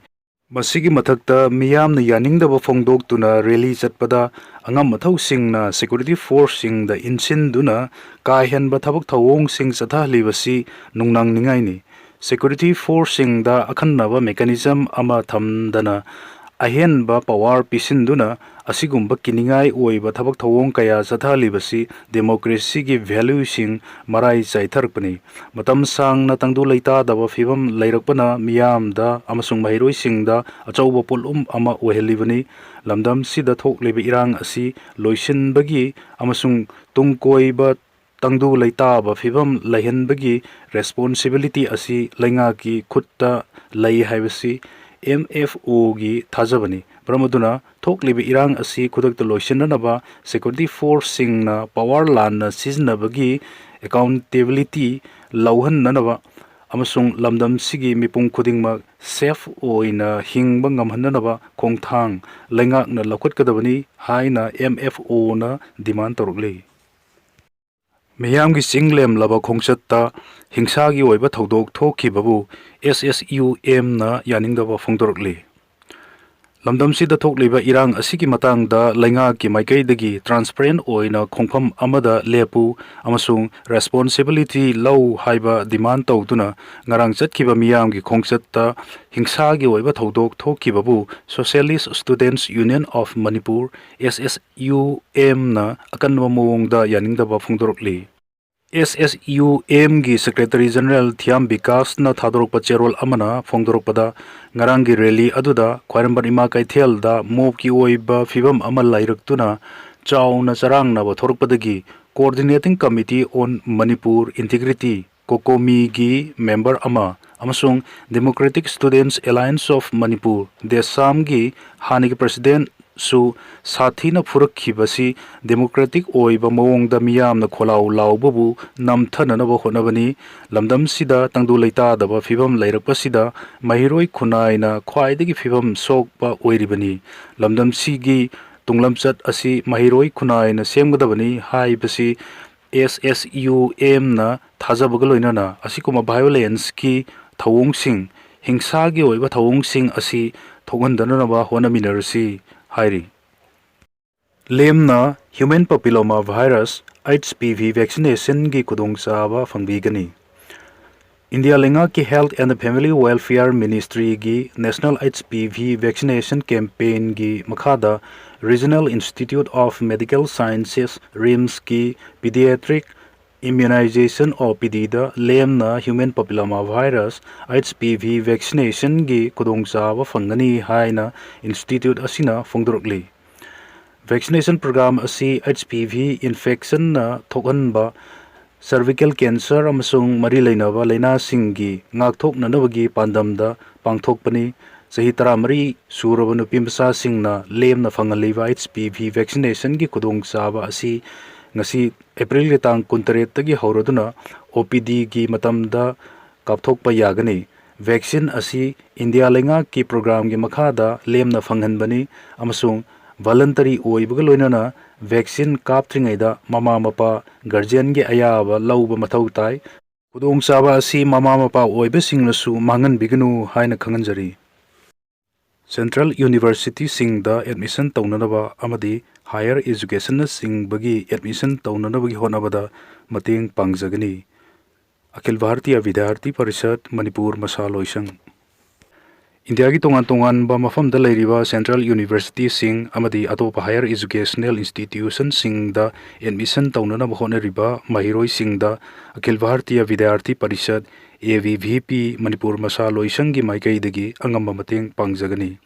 ꯃꯁꯤꯒꯤ ꯃꯊꯛꯇ, ꯃꯤꯌꯥꯝꯅ ꯌꯥꯅꯤꯡꯗꯕ ꯐꯣꯡꯗꯣꯛꯇꯨꯅ ꯔꯦꯂꯤ ꯆꯠꯄꯗ ꯑꯉꯝ ꯑꯊꯧꯁꯤꯡꯅ ꯁꯦꯀ꯭ꯌꯨꯔꯤꯇꯤ ꯐꯣꯔꯁꯁꯤꯡꯗ ꯏꯟꯁꯤꯟꯗꯨꯅ ꯀꯥ ꯍꯦꯟꯕ ꯊꯕꯛ ꯊꯧꯑꯣꯡꯁꯤꯡ ꯆꯠꯊꯍꯜꯂꯤꯕꯁꯤ ꯅꯨꯡꯅꯥꯡꯅꯤꯡꯉꯥꯏꯅꯤ꯫ ꯁꯦꯀ꯭ꯌꯨꯔꯤꯇꯤ ꯐꯣꯔꯁꯁꯤꯡꯗ ꯑꯈꯟꯅꯕ ꯃꯦꯀꯥꯅꯤꯖꯝ ꯑꯃ ꯊꯝꯗꯅ ꯑꯍꯦꯟꯕ ꯄꯥꯋꯔ ꯄꯤꯁꯤꯟꯗꯨꯅ ꯑꯁꯤꯒꯨꯝꯕ ꯀꯤꯅꯤꯡꯉꯥꯏ ꯑꯣꯏꯕ ꯊꯕꯛ ꯊꯧꯑꯣꯡ ꯀꯌꯥ ꯆꯠꯊꯍꯜꯂꯤꯕꯁꯤ ꯗꯦꯃꯣꯀ꯭ꯔꯦꯁꯤꯒꯤ ꯚꯦꯂ꯭ꯌꯨꯁꯤꯡ ꯃꯔꯥꯏ ꯆꯥꯏꯊꯔꯛꯄꯅꯤ꯫ ꯃꯇꯝ ꯁꯥꯡꯅ ꯇꯪꯗꯨ ꯂꯩꯇꯥꯗꯕ ꯐꯤꯕꯝ ꯂꯩꯔꯛꯄꯅ ꯃꯤꯌꯥꯝꯗ ꯑꯃꯁꯨꯡ ꯃꯍꯩꯔꯣꯏꯁꯤꯡꯗ ꯑꯆꯧꯕ ꯄꯣꯠꯂꯨꯝ ꯑꯃ ꯑꯣꯏꯍꯜꯂꯤꯕꯅꯤ꯫ ꯂꯝꯗꯝꯁꯤꯗ ꯊꯣꯛꯂꯤꯕ ꯏꯔꯥꯡ ꯑꯁꯤ ꯂꯣꯏꯁꯤꯟꯕꯒꯤ ꯑꯃꯁꯨꯡ ꯇꯨꯡ ꯀꯣꯏꯕ ꯇꯪꯗꯨ ꯂꯩꯇꯥꯕ ꯐꯤꯕꯝ ꯂꯩꯍꯟꯕꯒꯤ ꯔꯦꯁꯄꯣꯟꯁꯤꯕꯤꯂꯤꯇꯤ ꯑꯁꯤ ꯂꯩꯉꯥꯛꯀꯤ ꯈꯨꯠꯇ ꯂꯩ ꯍꯥꯏꯕꯁꯤ ꯑꯦꯝ ꯑꯦꯐ ꯑꯣꯒꯤ ꯊꯥꯖꯕꯅꯤ꯫ ꯃꯔꯝ ꯑꯗꯨꯅ ꯊꯣꯛꯂꯤꯕ ꯏꯔꯥꯡ ꯑꯁꯤ ꯈꯨꯗꯛꯇ ꯂꯣꯏꯁꯤꯟꯅꯅꯕ ꯁꯦꯀ꯭ꯌꯨꯔꯤꯇꯤ ꯐꯣꯔꯁꯁꯤꯡꯅ ꯄꯥꯋꯔ ꯂꯥꯟꯅ ꯁꯤꯖꯤꯟꯅꯕꯒꯤ ꯑꯦꯀꯥꯎꯟꯇꯦꯕꯤꯂꯤꯇꯤ ꯂꯧꯍꯟꯅꯅꯕ ꯑꯃꯁꯨꯡ ꯂꯝꯗꯝꯁꯤꯒꯤ ꯃꯤꯄꯨꯝ ꯈꯨꯗꯤꯡꯃꯛ ꯁꯦꯐ ꯑꯣꯏꯅ ꯍꯤꯡꯕ ꯉꯝꯍꯟꯅꯅꯕ ꯈꯣꯡꯊꯥꯡ ꯂꯩꯉꯥꯛꯅ ꯂꯧꯈꯠꯀꯗꯕꯅꯤ ꯍꯥꯏꯅ ꯑꯦꯝ ꯑꯦꯐ ꯑꯣꯅ ꯗꯤꯃꯥꯟ ꯇꯧꯔꯛꯂꯤ꯫ ꯃꯤꯌꯥꯝꯒꯤ ꯆꯤꯡ ꯂꯦꯝꯂꯕ ꯈꯣꯡꯆꯠꯇ ꯍꯤꯡꯁꯥꯒꯤ ꯑꯣꯏꯕ ꯊꯧꯗꯣꯛ ꯊꯣꯛꯈꯤꯕꯕꯨ ꯑꯦꯁ ꯑꯦꯁ ꯌꯨ ꯑꯦꯝꯅ ꯌꯥꯅꯤꯡꯗꯕ ꯐꯣꯡꯗꯣꯔꯛꯂꯤ꯫ ꯂꯝꯗꯝꯁꯤꯗ ꯊꯣꯛꯂꯤꯕ ꯏꯔꯥꯡ ꯑꯁꯤꯒꯤ ꯃꯇꯥꯡꯗ ꯂꯩꯉꯥꯛꯀꯤ ꯃꯥꯏꯀꯩꯗꯒꯤ ꯇ꯭ꯔꯥꯟꯁꯄꯔꯦꯟ ꯑꯣꯏꯅ ꯈꯣꯡꯐꯝ ꯑꯃꯗ ꯂꯦꯞꯄꯨ ꯑꯃꯁꯨꯡ ꯔꯦꯁꯄꯣꯟꯁꯤꯕꯤꯂꯤꯇꯤ ꯂꯧ ꯍꯥꯏꯕ ꯗꯤꯃꯥꯟ ꯇꯧꯗꯨꯅ ꯉꯔꯥꯡ ꯆꯠꯈꯤꯕ ꯃꯤꯌꯥꯝꯒꯤ ꯈꯣꯡꯆꯠꯇ ꯍꯤꯡꯁꯥꯒꯤ ꯑꯣꯏꯕ ꯊꯧꯗꯣꯛ ꯊꯣꯛꯈꯤꯕꯕꯨ Socialist Students Union of Manipur, S S U M, ꯅ ꯑꯀꯟꯕ ꯃꯑꯣꯡꯗ ꯌꯥꯅꯤꯡꯗꯕ ꯐꯣꯡꯗꯣꯔꯛꯂꯤ꯫ S S U M ꯒꯤ Secretary General ꯊꯤꯌꯥꯝ ꯕꯤꯀꯥꯁꯅ ꯊꯥꯗꯣꯔꯛꯄ ꯆꯦꯔꯣꯜ ꯑꯃꯅ ꯐꯣꯡꯗꯣꯔꯛꯄꯗ, ꯉꯔꯥꯡꯒꯤ ꯔꯦꯂꯤ ꯑꯗꯨꯗ ꯈ꯭ꯋꯥꯏꯔꯝꯕꯟ ꯏꯃꯥ ꯀꯩꯊꯦꯜꯗ ꯃꯣꯞꯀꯤ ꯑꯣꯏꯕ ꯐꯤꯕꯝ ꯑꯃ ꯂꯩꯔꯛꯇꯨꯅ ꯆꯥꯎꯅ ꯆꯔꯥꯡꯅꯕ ꯊꯣꯔꯛꯄꯗꯒꯤ Coordinating Committee on Manipur Integrity, ꯀꯣꯀꯣꯃꯤꯒꯤ ꯃꯦꯝꯕꯔ ꯑꯃ ꯑꯃꯁꯨꯡ Democratic Students Alliance of Manipur, ꯗꯦꯁꯥꯝꯒꯤ ꯍꯥꯟꯅꯒꯤ ꯄ꯭ꯔꯁꯤꯗꯦꯟꯠꯁꯨ ꯁꯥꯊꯤꯅ ꯐꯨꯔꯛꯈꯤꯕꯁꯤ ꯗꯦꯃꯣꯀ꯭ꯔꯦꯇꯤꯛ ꯑꯣꯏꯕ ꯃꯑꯣꯡꯗ ꯃꯤꯌꯥꯝꯅ ꯈꯣꯜꯂꯥꯎ ꯂꯥꯎꯕꯕꯨ ꯅꯝꯊꯅꯅꯕ ꯍꯣꯠꯅꯕꯅꯤ꯫ ꯂꯝꯗꯝꯁꯤꯗ ꯇꯪꯗꯨ ꯂꯩꯇꯥꯗꯕ ꯐꯤꯕꯝ ꯂꯩꯔꯛꯄꯁꯤꯗ ꯃꯍꯩꯔꯣꯏ ꯈꯨꯟꯅꯥꯏꯅ ꯈ꯭ꯋꯥꯏꯗꯒꯤ ꯐꯤꯕꯝ ꯁꯣꯛꯄ ꯑꯣꯏꯔꯤꯕꯅꯤ꯫ ꯂꯝꯗꯝꯁꯤꯒꯤ ꯇꯨꯡꯂꯝꯆꯠ ꯑꯁꯤ ꯃꯍꯩꯔꯣꯏ ꯈꯨꯟꯅꯥꯏꯅ ꯁꯦꯝꯒꯗꯕꯅꯤ ꯍꯥꯏꯕꯁꯤ S S U M ꯅ ꯊꯥꯖꯕꯒ ꯂꯣꯏꯅꯅ ꯑꯁꯤꯒꯨꯝꯕ ꯚꯥꯏꯑꯣꯂꯦꯟꯁꯀꯤ ꯊꯧꯑꯣꯡꯁꯤꯡ ꯍꯤꯡꯁꯥꯒꯤ ꯑꯣꯏꯕ ꯊꯧꯑꯣꯡꯁꯤꯡ ꯑꯁꯤ ꯊꯣꯛꯍꯟꯗꯅꯕ ꯍꯣꯠꯅꯃꯤꯟꯅꯔꯁꯤ ꯍꯥꯏꯔꯤ꯫ ꯂꯦꯝꯅ human papilloma virus, H P V, vaccinationꯒꯤ ꯈꯨꯗꯣꯡꯆꯥꯕ ꯐꯪꯕꯤꯒꯅꯤ꯫ ꯏꯟꯗꯤꯌꯥ ꯂꯩꯉꯥꯛꯀꯤ Health and Family Welfare Ministryꯒꯤ National H P V Vaccination Campaignꯒꯤ ꯃꯈꯥꯗ Regional Institute of Medical Sciences, RIMSꯀꯤ Pediatric Immunization, OPDꯗ ꯂꯦꯝꯅ human papilloma virus, HPV, vaccinationꯒꯤ ꯈꯨꯗꯣꯡꯆꯥꯕ ꯐꯪꯒꯅꯤ ꯍꯥꯏꯅ institute ꯑꯁꯤꯅ ꯐꯣꯡꯗꯣꯔꯛꯂꯤ꯫ Vaccination program ꯑꯁꯤ H P V infectionꯅ ꯊꯣꯛꯍꯟꯕ cervical cancer ꯑꯃꯁꯨꯡ ꯃꯔꯤ ꯂꯩꯅꯕ ꯂꯥꯏꯅꯥꯁꯤꯡꯒꯤ ꯉꯥꯛꯊꯣꯛꯅꯅꯕꯒꯤ ꯄꯥꯟꯗꯝꯗ ꯄꯥꯡꯊꯣꯛꯄꯅꯤ꯫ ꯆꯍꯤ ꯇꯔꯥꯃꯔꯤ ꯁꯨꯔꯕ ꯅꯨꯄꯤꯃꯆꯥꯁꯤꯡꯅ ꯂꯦꯝꯅ ꯐꯪꯍꯜꯂꯤꯕ H P V vaccinationꯒꯤ ꯈꯨꯗꯣꯡꯆꯥꯕ ꯑꯁꯤ ꯉꯁꯤ Aprilꯒꯤ ꯇꯥꯡ ꯀꯨꯟꯇꯔꯦꯠꯇꯒꯤ ꯍꯧꯔꯗꯨꯅ OPDꯒꯤ ꯃꯇꯝꯗ ꯀꯥꯞꯊꯣꯛꯄ ꯌꯥꯒꯅꯤ꯫ Vaccine ꯑꯁꯤ ꯏꯟꯗꯤꯌꯥ ꯂꯩꯉꯥꯛꯀꯤ programꯒꯤ ꯃꯈꯥꯗ ꯂꯦꯝꯅ ꯐꯪꯍꯟꯕꯅꯤ ꯑꯃꯁꯨꯡ voluntary ꯑꯣꯏꯕꯒ ꯂꯣꯏꯅꯅ vaccine ꯀꯥꯞꯇ꯭ꯔꯤꯉꯩꯗ ꯃꯃꯥ ꯃꯄꯥ, guardianꯒꯤ ꯑꯌꯥꯕ ꯂꯧꯕ ꯃꯊꯧ ꯇꯥꯏ꯫ ꯈꯨꯗꯣꯡꯆꯥꯕ ꯑꯁꯤ ꯃꯃꯥ ꯃꯄꯥ ꯑꯣꯏꯕꯁꯤꯡꯅꯁꯨ ꯃꯥꯡꯍꯟꯕꯤꯒꯅꯨ ꯍꯥꯏꯅ ꯈꯪꯍꯟꯖꯔꯤ꯫ Central universityꯁꯤꯡꯗ admission ꯇꯧꯅꯅꯕ ꯑꯃꯗꯤ higher educationꯅꯆꯤꯡꯕꯒꯤ admission ꯇꯧꯅꯅꯕꯒꯤ ꯍꯣꯠꯅꯕꯗ ꯃꯇꯦꯡ ꯄꯥꯡꯖꯒꯅꯤ꯫ ꯑꯈꯤꯜ ꯚꯥꯔꯇꯤꯌ ꯕꯤꯗ꯭ꯌꯥꯔꯊꯤ ꯄꯔꯤꯁꯠ, ꯃꯅꯤꯄꯨꯔ ꯃꯁꯥ ꯂꯣꯏꯁꯪ꯫ ꯏꯟꯗꯤꯌꯥꯒꯤ ꯇꯣꯉꯥꯟ ꯇꯣꯉꯥꯟꯕ ꯃꯐꯝꯗ ꯂꯩꯔꯤꯕ central universityꯁꯤꯡ ꯑꯃꯗꯤ ꯑꯇꯣꯞꯄ higher educational institutionꯁꯤꯡꯗ admission ꯇꯧꯅꯅꯕ ꯍꯣꯠꯅꯔꯤꯕ ꯃꯍꯩꯔꯣꯏꯁꯤꯡꯗ ꯑꯈꯤꯜ ꯚꯥꯔꯇꯤꯌ ꯕꯤꯗ꯭ꯌꯥꯔꯊꯤ ꯄꯔꯤꯁꯠ, ABVP, ꯃꯅꯤꯄꯨꯔ ꯃꯁꯥ ꯂꯣꯏꯁꯪꯒꯤ ꯃꯥꯏꯀꯩꯗꯒꯤ ꯑꯉꯝꯕ ꯃꯇꯦꯡ ꯄꯥꯡꯖꯒꯅꯤ꯫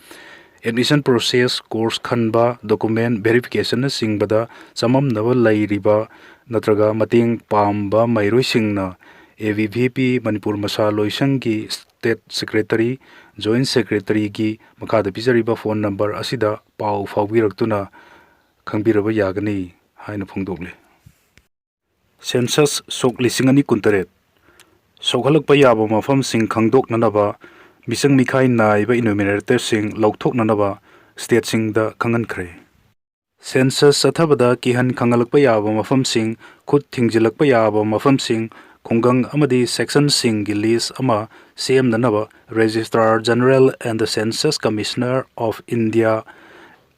Admission process, course ꯈꯟꯕ, document verificationꯅꯆꯤꯡꯕꯗ ꯆꯃꯝꯅꯕ ꯂꯩꯔꯤꯕ ꯅꯠꯇ꯭ꯔꯒ ꯃꯇꯦꯡ ꯄꯥꯝꯕ ꯃꯍꯩꯔꯣꯏꯁꯤꯡꯅ ABVP ꯃꯅꯤꯄꯨꯔ ꯃꯁꯥ ꯂꯣꯏꯁꯪꯒꯤ state secretary, joint secretaryꯒꯤ ꯃꯈꯥꯗ ꯄꯤꯖꯔꯤꯕ phone number ꯑꯁꯤꯗ ꯄꯥꯎ ꯐꯥꯎꯕꯤꯔꯛꯇꯨꯅ ꯈꯪꯕꯤꯔꯕ ꯌꯥꯒꯅꯤ ꯍꯥꯏꯅ ꯐꯣꯡꯗꯣꯛꯂꯤ꯫ Census ꯁꯣꯛ ꯂꯤꯁꯤꯡ ꯑꯅꯤ ꯀꯨꯟꯇꯔꯦꯠ ꯁꯣꯛꯍꯜꯂꯛꯄ ꯌꯥꯕ ꯃꯐꯝꯁꯤꯡ ꯈꯪꯗꯣꯛꯅꯅꯕ ꯃꯤꯆꯪ ꯃꯤꯈꯥꯏ ꯅꯥꯏꯕ enumeratorꯁꯤꯡ ꯂꯧꯊꯣꯛꯅꯅꯕ stateꯁꯤꯡꯗ ꯈꯪꯍꯟꯈ꯭ꯔꯦ꯫ Census ꯆꯠꯊꯕꯗ ꯀꯤꯍꯟ ꯈꯪꯍꯜꯂꯛꯄ ꯌꯥꯕ ꯃꯐꯝꯁꯤꯡ, ꯈꯨꯠ ꯊꯤꯡꯖꯤꯜꯂꯛꯄ ꯌꯥꯕ ꯃꯐꯝꯁꯤꯡ, ꯈꯨꯡꯒꯪ ꯑꯃꯗꯤ ꯁꯦꯛꯁꯟꯁꯤꯡꯒꯤ ꯂꯤꯁ ꯑꯃ ꯁꯦꯝꯅꯅꯕ Registrar General and the Census Commissioner of India,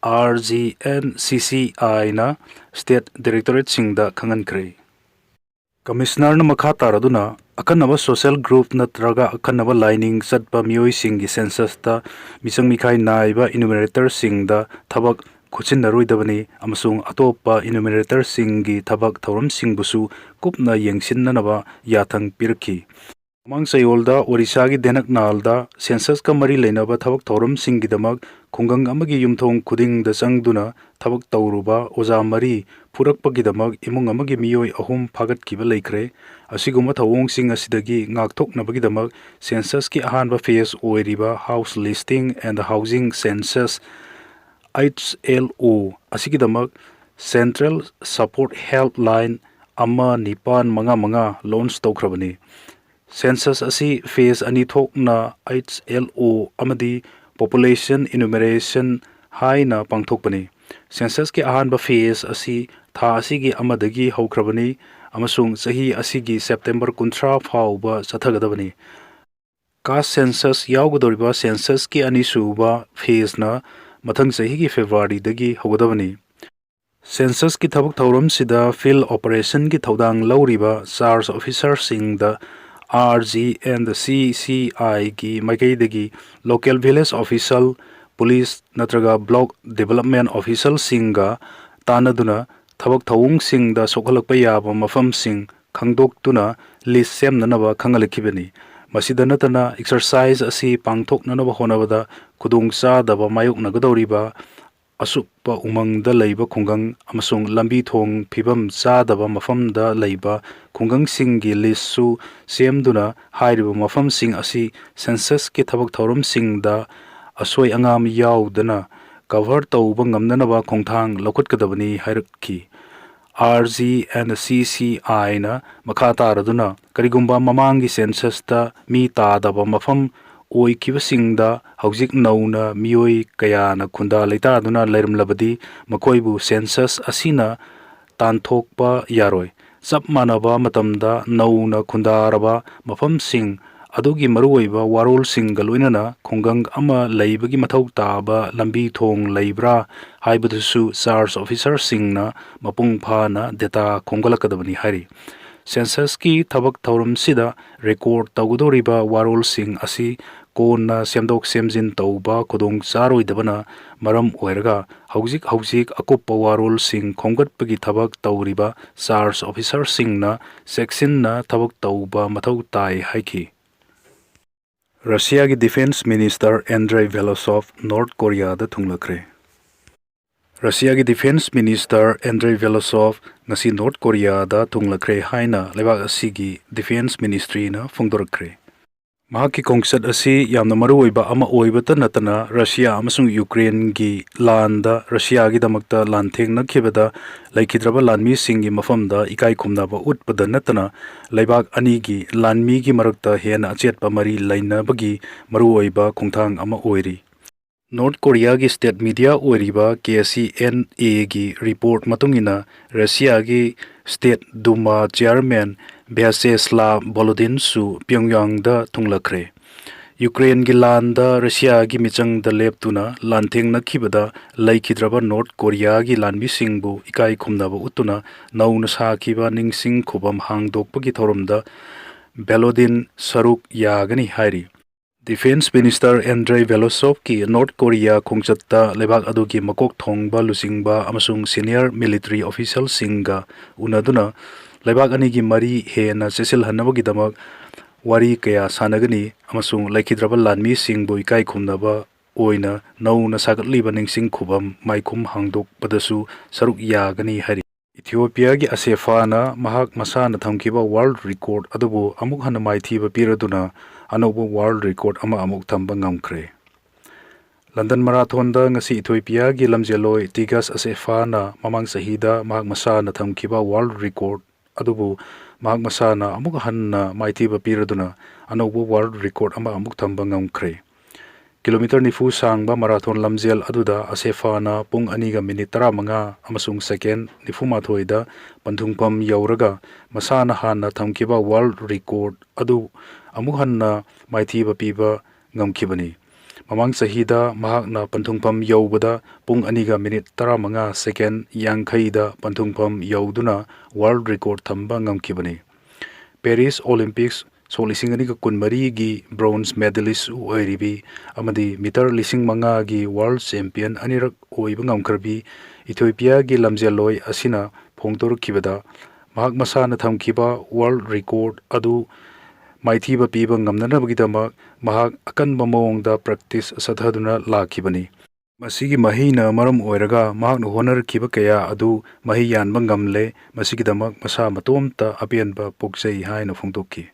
R G N C C I ꯅ ꯁ꯭ꯇꯦꯠ ꯗꯥꯏꯔꯦꯛꯇꯣꯔꯦꯠꯁꯤꯡꯗ ꯈꯪꯍꯟꯈ꯭ꯔꯦ꯫ ꯀꯃꯤꯁꯅꯔꯅ ꯃꯈꯥ ꯇꯥꯔꯗꯨꯅ, ꯑꯈꯟꯅꯕ ꯁꯣꯁꯦꯜ ꯒ꯭ꯔꯨꯞ ꯅꯠꯇ꯭ꯔꯒ ꯑꯈꯟꯅꯕ ꯂꯥꯏꯅꯤꯡ ꯆꯠꯄ ꯃꯤꯑꯣꯏꯁꯤꯡꯒꯤ ꯁꯦꯟꯁꯁꯇ ꯃꯤꯆꯪ ꯃꯤꯈꯥꯏ ꯅꯥꯏꯕ ꯏꯅꯨꯃꯔꯦꯇꯔꯁꯤꯡꯗ ꯊꯕꯛ ꯈꯨꯠꯁꯤꯟꯅꯔꯣꯏꯗꯕꯅꯤ ꯑꯃꯁꯨꯡ ꯑꯇꯣꯞꯄ ꯏꯅꯨꯃꯔꯦꯇꯔꯁꯤꯡꯒꯤ ꯊꯕꯛ ꯊꯧꯔꯝꯁꯤꯡꯕꯨꯁꯨ ꯀꯨꯞꯅ ꯌꯦꯡꯁꯤꯟꯅꯅꯕ ꯌꯥꯊꯪ ꯄꯤꯔꯛꯈꯤ꯫ ꯃꯃꯥꯡ ꯆꯌꯣꯜꯗ ꯑꯣꯔꯤꯁꯥꯒꯤ ꯙꯦꯅꯛꯅꯥꯜꯗ ꯁꯦꯟꯁꯁꯀ ꯃꯔꯤ ꯂꯩꯅꯕ ꯊꯕꯛ ꯊꯧꯔꯝꯁꯤꯡꯒꯤꯗꯃꯛ ꯈꯨꯡꯒꯪ ꯑꯃꯒꯤ ꯌꯨꯝꯊꯣꯡ ꯈꯨꯗꯤꯡꯗ ꯆꯪꯗꯨꯅ ꯊꯕꯛ ꯇꯧꯔꯨꯕ ꯑꯣꯖꯥ ꯃꯔꯤ ꯐꯨꯔꯛꯄꯒꯤꯗꯃꯛ ꯏꯃꯨꯡ ꯑꯃꯒꯤ ꯃꯤꯑꯣꯏ ꯑꯍꯨꯝ ꯐꯥꯒꯠꯈꯤꯕ ꯂꯩꯈ꯭ꯔꯦ꯫ ꯑꯁꯤꯒꯨꯝꯕ ꯊꯧꯑꯣꯡꯁꯤꯡ ꯑꯁꯤꯗꯒꯤ ꯉꯥꯛꯊꯣꯛꯅꯕꯒꯤꯗꯃꯛ ꯁꯦꯟꯁꯁꯀꯤ ꯑꯍꯥꯟꯕ ꯐꯦꯖ ꯑꯣꯏꯔꯤꯕ House Listing and Housing Census, H L O, ꯑꯁꯤꯒꯤꯗꯃꯛ Central Support Helpline ꯑꯃ ꯅꯤꯄꯥꯟ ꯃꯉꯥ ꯃꯉꯥ ꯂꯣꯟꯆ ꯇꯧꯈ꯭ꯔꯕꯅꯤ꯫ ꯁꯦꯟꯁꯁ ꯑꯁꯤ ꯐꯦꯖ ꯑꯅꯤ ꯊꯣꯛꯅ H L O ꯑꯃꯗꯤ Population Enumeration ꯍꯥꯏꯅ ꯄꯥꯡꯊꯣꯛꯄꯅꯤ꯫ ꯁꯦꯟꯁꯁꯀꯤ ꯑꯍꯥꯟꯕ ꯐꯦꯖ ꯑꯁꯤ ꯊꯥ ꯑꯁꯤꯒꯤ ꯑꯃꯗꯒꯤ ꯍꯧꯈ꯭ꯔꯕꯅꯤ ꯑꯃꯁꯨꯡ ꯆꯍꯤ ꯑꯁꯤꯒꯤ ꯁꯦꯞꯇꯦꯝꯕꯔ ꯀꯨꯟꯊ꯭ꯔꯥ ꯐꯥꯎꯕ ꯆꯠꯊꯒꯗꯕꯅꯤ꯫ ꯀꯥꯁ ꯁꯦꯟꯁꯁ ꯌꯥꯎꯒꯗꯧꯔꯤꯕ ꯁꯦꯟꯁꯁꯀꯤ ꯑꯅꯤꯁꯨꯕ ꯐꯦꯖꯅ ꯃꯊꯪ ꯆꯍꯤꯒꯤ ꯐꯦꯕ꯭ꯔꯨꯋꯥꯔꯤꯗꯒꯤ ꯍꯧꯒꯗꯕꯅꯤ꯫ ꯁꯦꯟꯁꯁꯀꯤ ꯊꯕꯛ ꯊꯧꯔꯝꯁꯤꯗ ꯐꯤꯜꯗ ꯑꯣꯄꯔꯦꯁꯟꯒꯤ ꯊꯧꯗꯥꯡ ꯂꯧꯔꯤꯕ ꯆꯥꯔꯖ ꯑꯣꯐꯤꯁꯔꯁꯤꯡꯗ R G and C C I ꯒꯤ ꯃꯥꯏꯀꯩꯗꯒꯤ ꯂꯣꯀꯦꯜ ꯚꯤꯂꯦꯖ ꯑꯣꯐꯤꯁꯤꯌꯦꯜ, ꯄꯨꯂꯤꯁ ꯅꯠꯇ꯭ꯔꯒ ꯕ꯭ꯂꯣꯛ ꯗꯤꯕꯦꯂꯞꯃꯦꯟ ꯑꯣꯐꯤꯁꯤꯌꯦꯜꯁꯤꯡꯒ ꯇꯥꯟꯅꯗꯨꯅ ꯊꯕꯛ ꯊꯧꯑꯣꯡꯁꯤꯡꯗ ꯁꯣꯛꯍꯜꯂꯛꯄ ꯌꯥꯕ ꯃꯐꯝꯁꯤꯡ ꯈꯪꯗꯣꯛꯇꯨꯅ ꯂꯤꯁ ꯁꯦꯝꯅꯅꯕ ꯈꯪꯍꯜꯂꯛꯈꯤꯕꯅꯤ꯫ ꯃꯁꯤꯗ ꯅꯠꯇꯅ, ꯑꯦꯛꯁꯔꯁꯥꯏꯖ ꯑꯁꯤ ꯄꯥꯡꯊꯣꯛꯅꯅꯕ ꯍꯣꯠꯅꯕꯗ ꯈꯨꯗꯣꯡꯆꯥꯗꯕ ꯃꯥꯌꯣꯛꯅꯒꯗꯧꯔꯤꯕ ꯑꯁꯨꯞꯄ ꯎꯃꯪꯗ ꯂꯩꯕ ꯈꯨꯡꯒꯪ ꯑꯃꯁꯨꯡ ꯂꯝꯕꯤ ꯊꯣꯡ ꯐꯤꯕꯝ ꯆꯥꯗꯕ ꯃꯐꯝꯗ ꯂꯩꯕ ꯈꯨꯡꯒꯪꯁꯤꯡꯒꯤ ꯂꯤꯁꯁꯨ ꯁꯦꯝꯗꯨꯅ, ꯍꯥꯏꯔꯤꯕ ꯃꯐꯝꯁꯤꯡ ꯑꯁꯤ ꯁꯦꯟꯁꯁꯀꯤ ꯊꯕꯛ ꯊꯧꯔꯝꯁꯤꯡꯗ ꯑꯁꯣꯏ ꯑꯉꯥꯝ ꯌꯥꯎꯗꯅ ꯀꯚꯔ ꯇꯧꯕ ꯉꯝꯅꯅꯕ ꯈꯣꯡꯊꯥꯡ ꯂꯧꯈꯠꯀꯗꯕꯅꯤ ꯍꯥꯏꯔꯛꯈꯤ꯫ R G and C C I ꯅ ꯃꯈꯥ ꯇꯥꯔꯗꯨꯅ, ꯀꯔꯤꯒꯨꯝꯕ ꯃꯃꯥꯡꯒꯤ ꯁꯦꯟꯁꯁꯇ ꯃꯤ ꯇꯥꯗꯕ ꯃꯐꯝ ꯑꯣꯏꯈꯤꯕꯁꯤꯡꯗ ꯍꯧꯖꯤꯛ ꯅꯧꯅ ꯃꯤꯑꯣꯏ ꯀꯌꯥꯅ ꯈꯨꯟꯗꯥ ꯂꯩꯇꯥꯗꯨꯅ ꯂꯩꯔꯝꯂꯕꯗꯤ, ꯃꯈꯣꯏꯕꯨ ꯁꯦꯟꯁꯁ ꯑꯁꯤꯅ ꯇꯥꯟꯊꯣꯛꯄ ꯌꯥꯔꯣꯏ꯫ ꯆꯞ ꯃꯥꯟꯅꯕ ꯃꯇꯝꯗ ꯅꯧꯅ ꯈꯨꯟꯗꯥꯔꯕ ꯃꯐꯝꯁꯤꯡ ꯑꯗꯨꯒꯤ ꯃꯔꯨꯑꯣꯏꯕ ꯋꯥꯔꯣꯜꯁꯤꯡꯒ ꯂꯣꯏꯅꯅ ꯈꯨꯡꯒꯪ ꯑꯃ ꯂꯩꯕꯒꯤ ꯃꯊꯧ ꯇꯥꯕ ꯂꯝꯕꯤ ꯊꯣꯡ ꯂꯩꯕ꯭ꯔꯥ ꯍꯥꯏꯕꯗꯨꯁꯨ ꯆꯥꯔꯖ ꯑꯣꯐꯤꯁꯔꯁꯤꯡꯅ ꯃꯄꯨꯡ ꯐꯥꯅ ꯗꯦꯇꯥ ꯈꯣꯝꯒꯠꯂꯛꯀꯗꯕꯅꯤ ꯍꯥꯏꯔꯤ꯫ ꯁꯦꯟꯁꯁꯀꯤ ꯊꯕꯛ ꯊꯧꯔꯝꯁꯤꯗ ꯔꯦꯀꯣꯔꯗ ꯇꯧꯒꯗꯧꯔꯤꯕ ꯋꯥꯔꯣꯜꯁꯤꯡ ꯑꯁꯤ ꯀꯣꯟꯅ ꯁꯦꯝꯗꯣꯛ ꯁꯦꯝꯖꯤꯟ ꯇꯧꯕ ꯈꯨꯗꯣꯡ ꯆꯥꯔꯣꯏꯗꯕꯅ ꯃꯔꯝ ꯑꯣꯏꯔꯒ, ꯍꯧꯖꯤꯛ ꯍꯧꯖꯤꯛ ꯑꯀꯨꯞꯄ ꯋꯥꯔꯣꯜꯁꯤꯡ ꯈꯣꯝꯒꯠꯄꯒꯤ ꯊꯕꯛ ꯇꯧꯔꯤꯕ ꯆꯥꯔꯖ ꯑꯣꯐꯤꯁꯔꯁꯤꯡꯅ ꯆꯦꯛꯁꯤꯟꯅ ꯊꯕꯛ ꯇꯧꯕ ꯃꯊꯧ ꯇꯥꯏ ꯍꯥꯏꯈꯤ꯫ ꯔꯁꯤꯌꯥꯒꯤ defence minister Andrei Belousov north ꯀꯣꯔꯤꯌꯥꯗ ꯊꯨꯡꯂꯈ꯭ꯔꯦ꯫ ꯔꯁꯤꯌꯥꯒꯤ ꯗꯤꯐꯦꯟꯁ ꯃꯤꯅꯤꯁꯇꯔ ꯑꯦꯟꯗ꯭ꯔꯦ ꯚꯦꯂꯣꯁꯣꯚ ꯉꯁꯤ ꯅꯣꯔꯠ ꯀꯣꯔꯤꯌꯥꯗ ꯊꯨꯡꯂꯈ꯭ꯔꯦ ꯍꯥꯏꯅ ꯂꯩꯕꯥꯛ ꯑꯁꯤꯒꯤ ꯗꯤꯐꯦꯟꯁ ꯃꯤꯅꯤꯁꯇ꯭ꯔꯤꯅ ꯐꯣꯡꯗꯣꯔꯛꯈ꯭ꯔꯦ꯫ ꯃꯍꯥꯛꯀꯤ ꯈꯣꯡꯆꯠ ꯑꯁꯤ ꯌꯥꯝꯅ ꯃꯔꯨꯑꯣꯏꯕ ꯑꯃ ꯑꯣꯏꯕꯇ ꯅꯠꯇꯅ, ꯔꯁꯤꯌꯥ ꯑꯃꯁꯨꯡ ꯌꯨꯀ꯭ꯔꯦꯟꯒꯤ ꯂꯥꯟꯗ ꯔꯁꯤꯌꯥꯒꯤꯗꯃꯛꯇ ꯂꯥꯟꯊꯦꯡꯅꯈꯤꯕꯗ ꯂꯩꯈꯤꯗ꯭ꯔꯕ ꯂꯥꯟꯃꯤꯁꯤꯡꯒꯤ ꯃꯐꯝꯗ ꯏꯀꯥꯏ ꯈꯨꯝꯅꯕ ꯎꯠꯄꯗ ꯅꯠꯇꯅ, ꯂꯩꯕꯥꯛ ꯑꯅꯤꯒꯤ ꯂꯥꯟꯃꯤꯒꯤ ꯃꯔꯛꯇ ꯍꯦꯟꯅ ꯑꯆꯦꯠꯄ ꯃꯔꯤ ꯂꯩꯅꯕꯒꯤ ꯃꯔꯨꯑꯣꯏꯕ ꯈꯣꯡꯊꯥꯡ ꯑꯃ ꯑꯣꯏꯔꯤ꯫ ꯅꯣꯔꯠ ꯀꯣꯔꯤꯌꯥꯒꯤ ꯁ꯭ꯇꯦꯠ ꯃꯤꯗꯤꯌꯥ ꯑꯣꯏꯔꯤꯕ ꯀꯦ ꯁꯤ ꯑꯦꯟ ꯑꯦꯒꯤ ꯔꯤꯄꯣꯔꯠ ꯃꯇꯨꯡ ꯏꯟꯅ, ꯔꯁꯤꯌꯥꯒꯤ ꯁ꯭ꯇꯦꯠ ꯗꯨꯃꯥ ꯆꯤꯌꯥꯔꯃꯦꯟ ꯚ꯭ꯌꯥꯆꯦꯁꯂꯥꯚ ꯚꯣꯂꯣꯗꯤꯟꯁꯨ ꯄ꯭ꯌꯣꯡꯌꯥꯡꯗ ꯊꯨꯡꯂꯈ꯭ꯔꯦ꯫ ꯌꯨꯀ꯭ꯔꯦꯟꯒꯤ ꯂꯥꯟꯗ ꯔꯁꯤꯌꯥꯒꯤ ꯃꯤꯆꯪꯗ ꯂꯦꯞꯇꯨꯅ ꯂꯥꯟꯊꯦꯡꯅꯈꯤꯕꯗ ꯂꯩꯈꯤꯗ꯭ꯔꯕ ꯅꯣꯔꯠ ꯀꯣꯔꯤꯌꯥꯒꯤ ꯂꯥꯟꯃꯤꯁꯤꯡꯕꯨ ꯏꯀꯥꯏ ꯈꯨꯝꯅꯕ ꯎꯠꯇꯨꯅ ꯅꯧꯅ ꯁꯥꯈꯤꯕ ꯅꯤꯡꯁꯤꯡ ꯈꯨꯕꯝ ꯍꯥꯡꯗꯣꯛꯄꯒꯤ ꯊꯧꯔꯝꯗ ꯚꯦꯂꯣꯗꯤꯟ ꯁꯔꯨꯛ ꯌꯥꯒꯅꯤ ꯍꯥꯏꯔꯤ꯫ ꯗꯤꯐꯦꯟꯁ ꯃꯤꯅꯤꯁꯇꯔ ꯑꯦꯟꯗ꯭ꯔꯦ ꯚꯦꯂꯣꯁꯣꯚꯀꯤ ꯅꯣꯔꯠ ꯀꯣꯔꯤꯌꯥ ꯈꯣꯡꯆꯠꯇ ꯂꯩꯕꯥꯛ ꯑꯗꯨꯒꯤ ꯃꯀꯣꯛ ꯊꯣꯡꯕ ꯂꯨꯆꯤꯡꯕ ꯑꯃꯁꯨꯡ ꯁꯤꯅꯤꯌꯔ ꯃꯤꯂꯤꯇꯔꯤ ꯑꯣꯐꯤꯁꯦꯜꯁꯤꯡꯒ ꯎꯅꯗꯨꯅ ꯂꯩꯕꯥꯛ ꯑꯅꯤꯒꯤ ꯃꯔꯤ ꯍꯦꯟꯅ ꯆꯦꯠꯁꯤꯜꯍꯟꯅꯕꯒꯤꯗꯃꯛ ꯋꯥꯔꯤ ꯀꯌꯥ ꯁꯥꯟꯅꯒꯅꯤ ꯑꯃꯁꯨꯡ ꯂꯩꯈꯤꯗ꯭ꯔꯕ ꯂꯥꯟꯃꯤꯁꯤꯡꯕꯨ ꯏꯀꯥꯏ ꯈꯨꯝꯅꯕ ꯑꯣꯏꯅ ꯅꯧꯅ ꯁꯥꯒꯠꯂꯤꯕ ꯅꯤꯡꯁꯤꯡ ꯈꯨꯕꯝ ꯃꯥꯏꯈꯨꯝ ꯍꯥꯡꯗꯣꯛꯄꯗꯁꯨ ꯁꯔꯨꯛ ꯌꯥꯒꯅꯤ ꯍꯥꯏꯔꯤ꯫ ꯏꯊꯤꯑꯣꯄꯤꯌꯥꯒꯤ ꯑꯁꯦꯐꯥꯅ ꯃꯍꯥꯛ ꯃꯁꯥꯅ ꯊꯝꯈꯤꯕ ꯋꯥꯔꯜꯗ ꯔꯦꯀꯣꯔꯗ ꯑꯗꯨꯕꯨ ꯑꯃꯨꯛ ꯍꯟꯅ ꯃꯥꯏꯊꯤꯕ ꯄꯤꯔꯗꯨꯅ ꯑꯅꯧꯕ ꯋꯥꯔꯜꯗ ꯔꯦꯀꯣꯔꯗ ꯑꯃ ꯑꯃꯨꯛ ꯊꯝꯕ ꯉꯝꯈ꯭ꯔꯦ꯫ ꯂꯟꯗꯟ ꯃꯔꯥꯊꯣꯟꯗ ꯉꯁꯤ ꯏꯊꯤꯑꯣꯄꯤꯌꯥꯒꯤ ꯂꯝꯖꯦꯜꯂꯣꯏ ꯇꯤꯒꯁ ꯑꯁꯦꯐꯥꯅ ꯃꯃꯥꯡ ꯆꯍꯤꯗ ꯃꯍꯥꯛ ꯃꯁꯥꯅ ꯊꯝꯈꯤꯕ ꯋꯥꯔꯜꯗ ꯔꯦꯀꯣꯔꯗ ꯑꯗꯨꯕꯨ ꯃꯍꯥꯛ ꯃꯁꯥꯅ ꯑꯃꯨꯛ ꯍꯟꯅ ꯃꯥꯏꯊꯤꯕ ꯄꯤꯔꯗꯨꯅ ꯑꯅꯧꯕ ꯋꯥꯔꯜꯗ ꯔꯦꯀꯣꯔꯗ ꯑꯃ ꯑꯃꯨꯛ ꯊꯝꯕ ꯉꯝꯈ꯭ꯔꯦ꯫ ꯀꯤꯂꯣꯃꯤꯇꯔ ꯅꯤꯐꯨ ꯁꯥꯡꯕ ꯃꯔꯥꯊꯣꯟ ꯂꯝꯖꯦꯜ ꯑꯗꯨꯗ ꯑꯁꯦꯐꯥꯅ ꯄꯨꯡ ꯑꯅꯤꯒ ꯃꯤꯅꯤꯠ ꯇꯔꯥꯃꯉꯥ ꯑꯃꯁꯨꯡ ꯁꯦꯀꯦꯟ ꯅꯤꯐꯨꯃꯥꯊꯣꯏꯗ ꯄꯟꯊꯨꯡꯐꯝ ꯌꯧꯔꯒ, ꯃꯁꯥꯅ ꯍꯥꯟꯅ ꯊꯝꯈꯤꯕ ꯋꯥꯔꯜꯗ ꯔꯦꯀꯣꯔꯗ ꯑꯗꯨ ꯑꯃꯨꯛ ꯍꯟꯅ ꯃꯥꯏꯊꯤꯕ ꯄꯤꯕ ꯉꯝꯈꯤꯕꯅꯤ꯫ ꯃꯃꯥꯡ ꯆꯍꯤꯗ ꯃꯍꯥꯛꯅ ꯄꯟꯊꯨꯡꯐꯝ ꯌꯧꯕꯗ ꯄꯨꯡ ꯑꯅꯤꯒ ꯃꯤꯅꯤꯠ ꯇꯔꯥꯃꯉꯥ ꯁꯦꯀꯦꯟ ꯌꯥꯡꯈꯩꯗ ꯄꯟꯊꯨꯡꯐꯝ ꯌꯧꯗꯨꯅ ꯋꯥꯔꯜꯗ ꯔꯦꯀꯣꯔꯗ ꯊꯝꯕ ꯉꯝꯈꯤꯕꯅꯤ꯫ ꯄꯦꯔꯤꯁ ꯑꯣꯂꯤꯝꯄꯤꯛꯁ ꯁꯣꯛ ꯂꯤꯁꯤꯡ ꯑꯅꯤꯒ ꯀꯨꯟꯃꯔꯤꯒꯤ ꯕ꯭ꯔꯣꯟꯖ ꯃꯦꯗꯥꯂꯤꯁ ꯑꯣꯏꯔꯤꯕꯤ ꯑꯃꯗꯤ ꯃꯤꯇꯔ ꯂꯤꯁꯤꯡ ꯃꯉꯥꯒꯤ ꯋꯥꯔꯜꯗ ꯆꯦꯝꯄꯤꯌꯟ ꯑꯅꯤꯔꯛ ꯑꯣꯏꯕ ꯉꯝꯈ꯭ꯔꯕꯤ ꯏꯊꯤꯑꯣꯄꯤꯌꯥꯒꯤ ꯂꯝꯖꯦꯜꯂꯣꯏ ꯑꯁꯤꯅ ꯐꯣꯡꯗꯣꯔꯛꯈꯤꯕꯗ, ꯃꯍꯥꯛ ꯃꯁꯥꯅ ꯊꯝꯈꯤꯕ ꯋꯥꯔꯜꯗ ꯔꯦꯀꯣꯔꯗ ꯑꯗꯨ ꯃꯥꯏꯊꯤꯕ ꯄꯤꯕ ꯉꯝꯅꯅꯕꯒꯤꯗꯃꯛ ꯃꯍꯥꯛ ꯑꯀꯟꯕ ꯃꯑꯣꯡꯗ ꯄ꯭ꯔꯦꯛꯇꯤꯁ ꯆꯠꯊꯗꯨꯅ ꯂꯥꯛꯈꯤꯕꯅꯤ꯫ ꯃꯁꯤꯒꯤ ꯃꯍꯩꯅ ꯃꯔꯝ ꯑꯣꯏꯔꯒ ꯃꯍꯥꯛꯅ ꯍꯣꯠꯅꯔꯛꯈꯤꯕ ꯀꯌꯥ ꯑꯗꯨ ꯃꯍꯩ ꯌꯥꯟꯕ ꯉꯝꯂꯦ꯫ ꯃꯁꯤꯒꯤꯗꯃꯛ ꯃꯁꯥ ꯃꯇꯣꯝꯇ ꯑꯄꯦꯟꯕ ꯄꯣꯛꯆꯩ ꯍꯥꯏꯅ ꯐꯣꯡꯗꯣꯛꯈꯤ꯫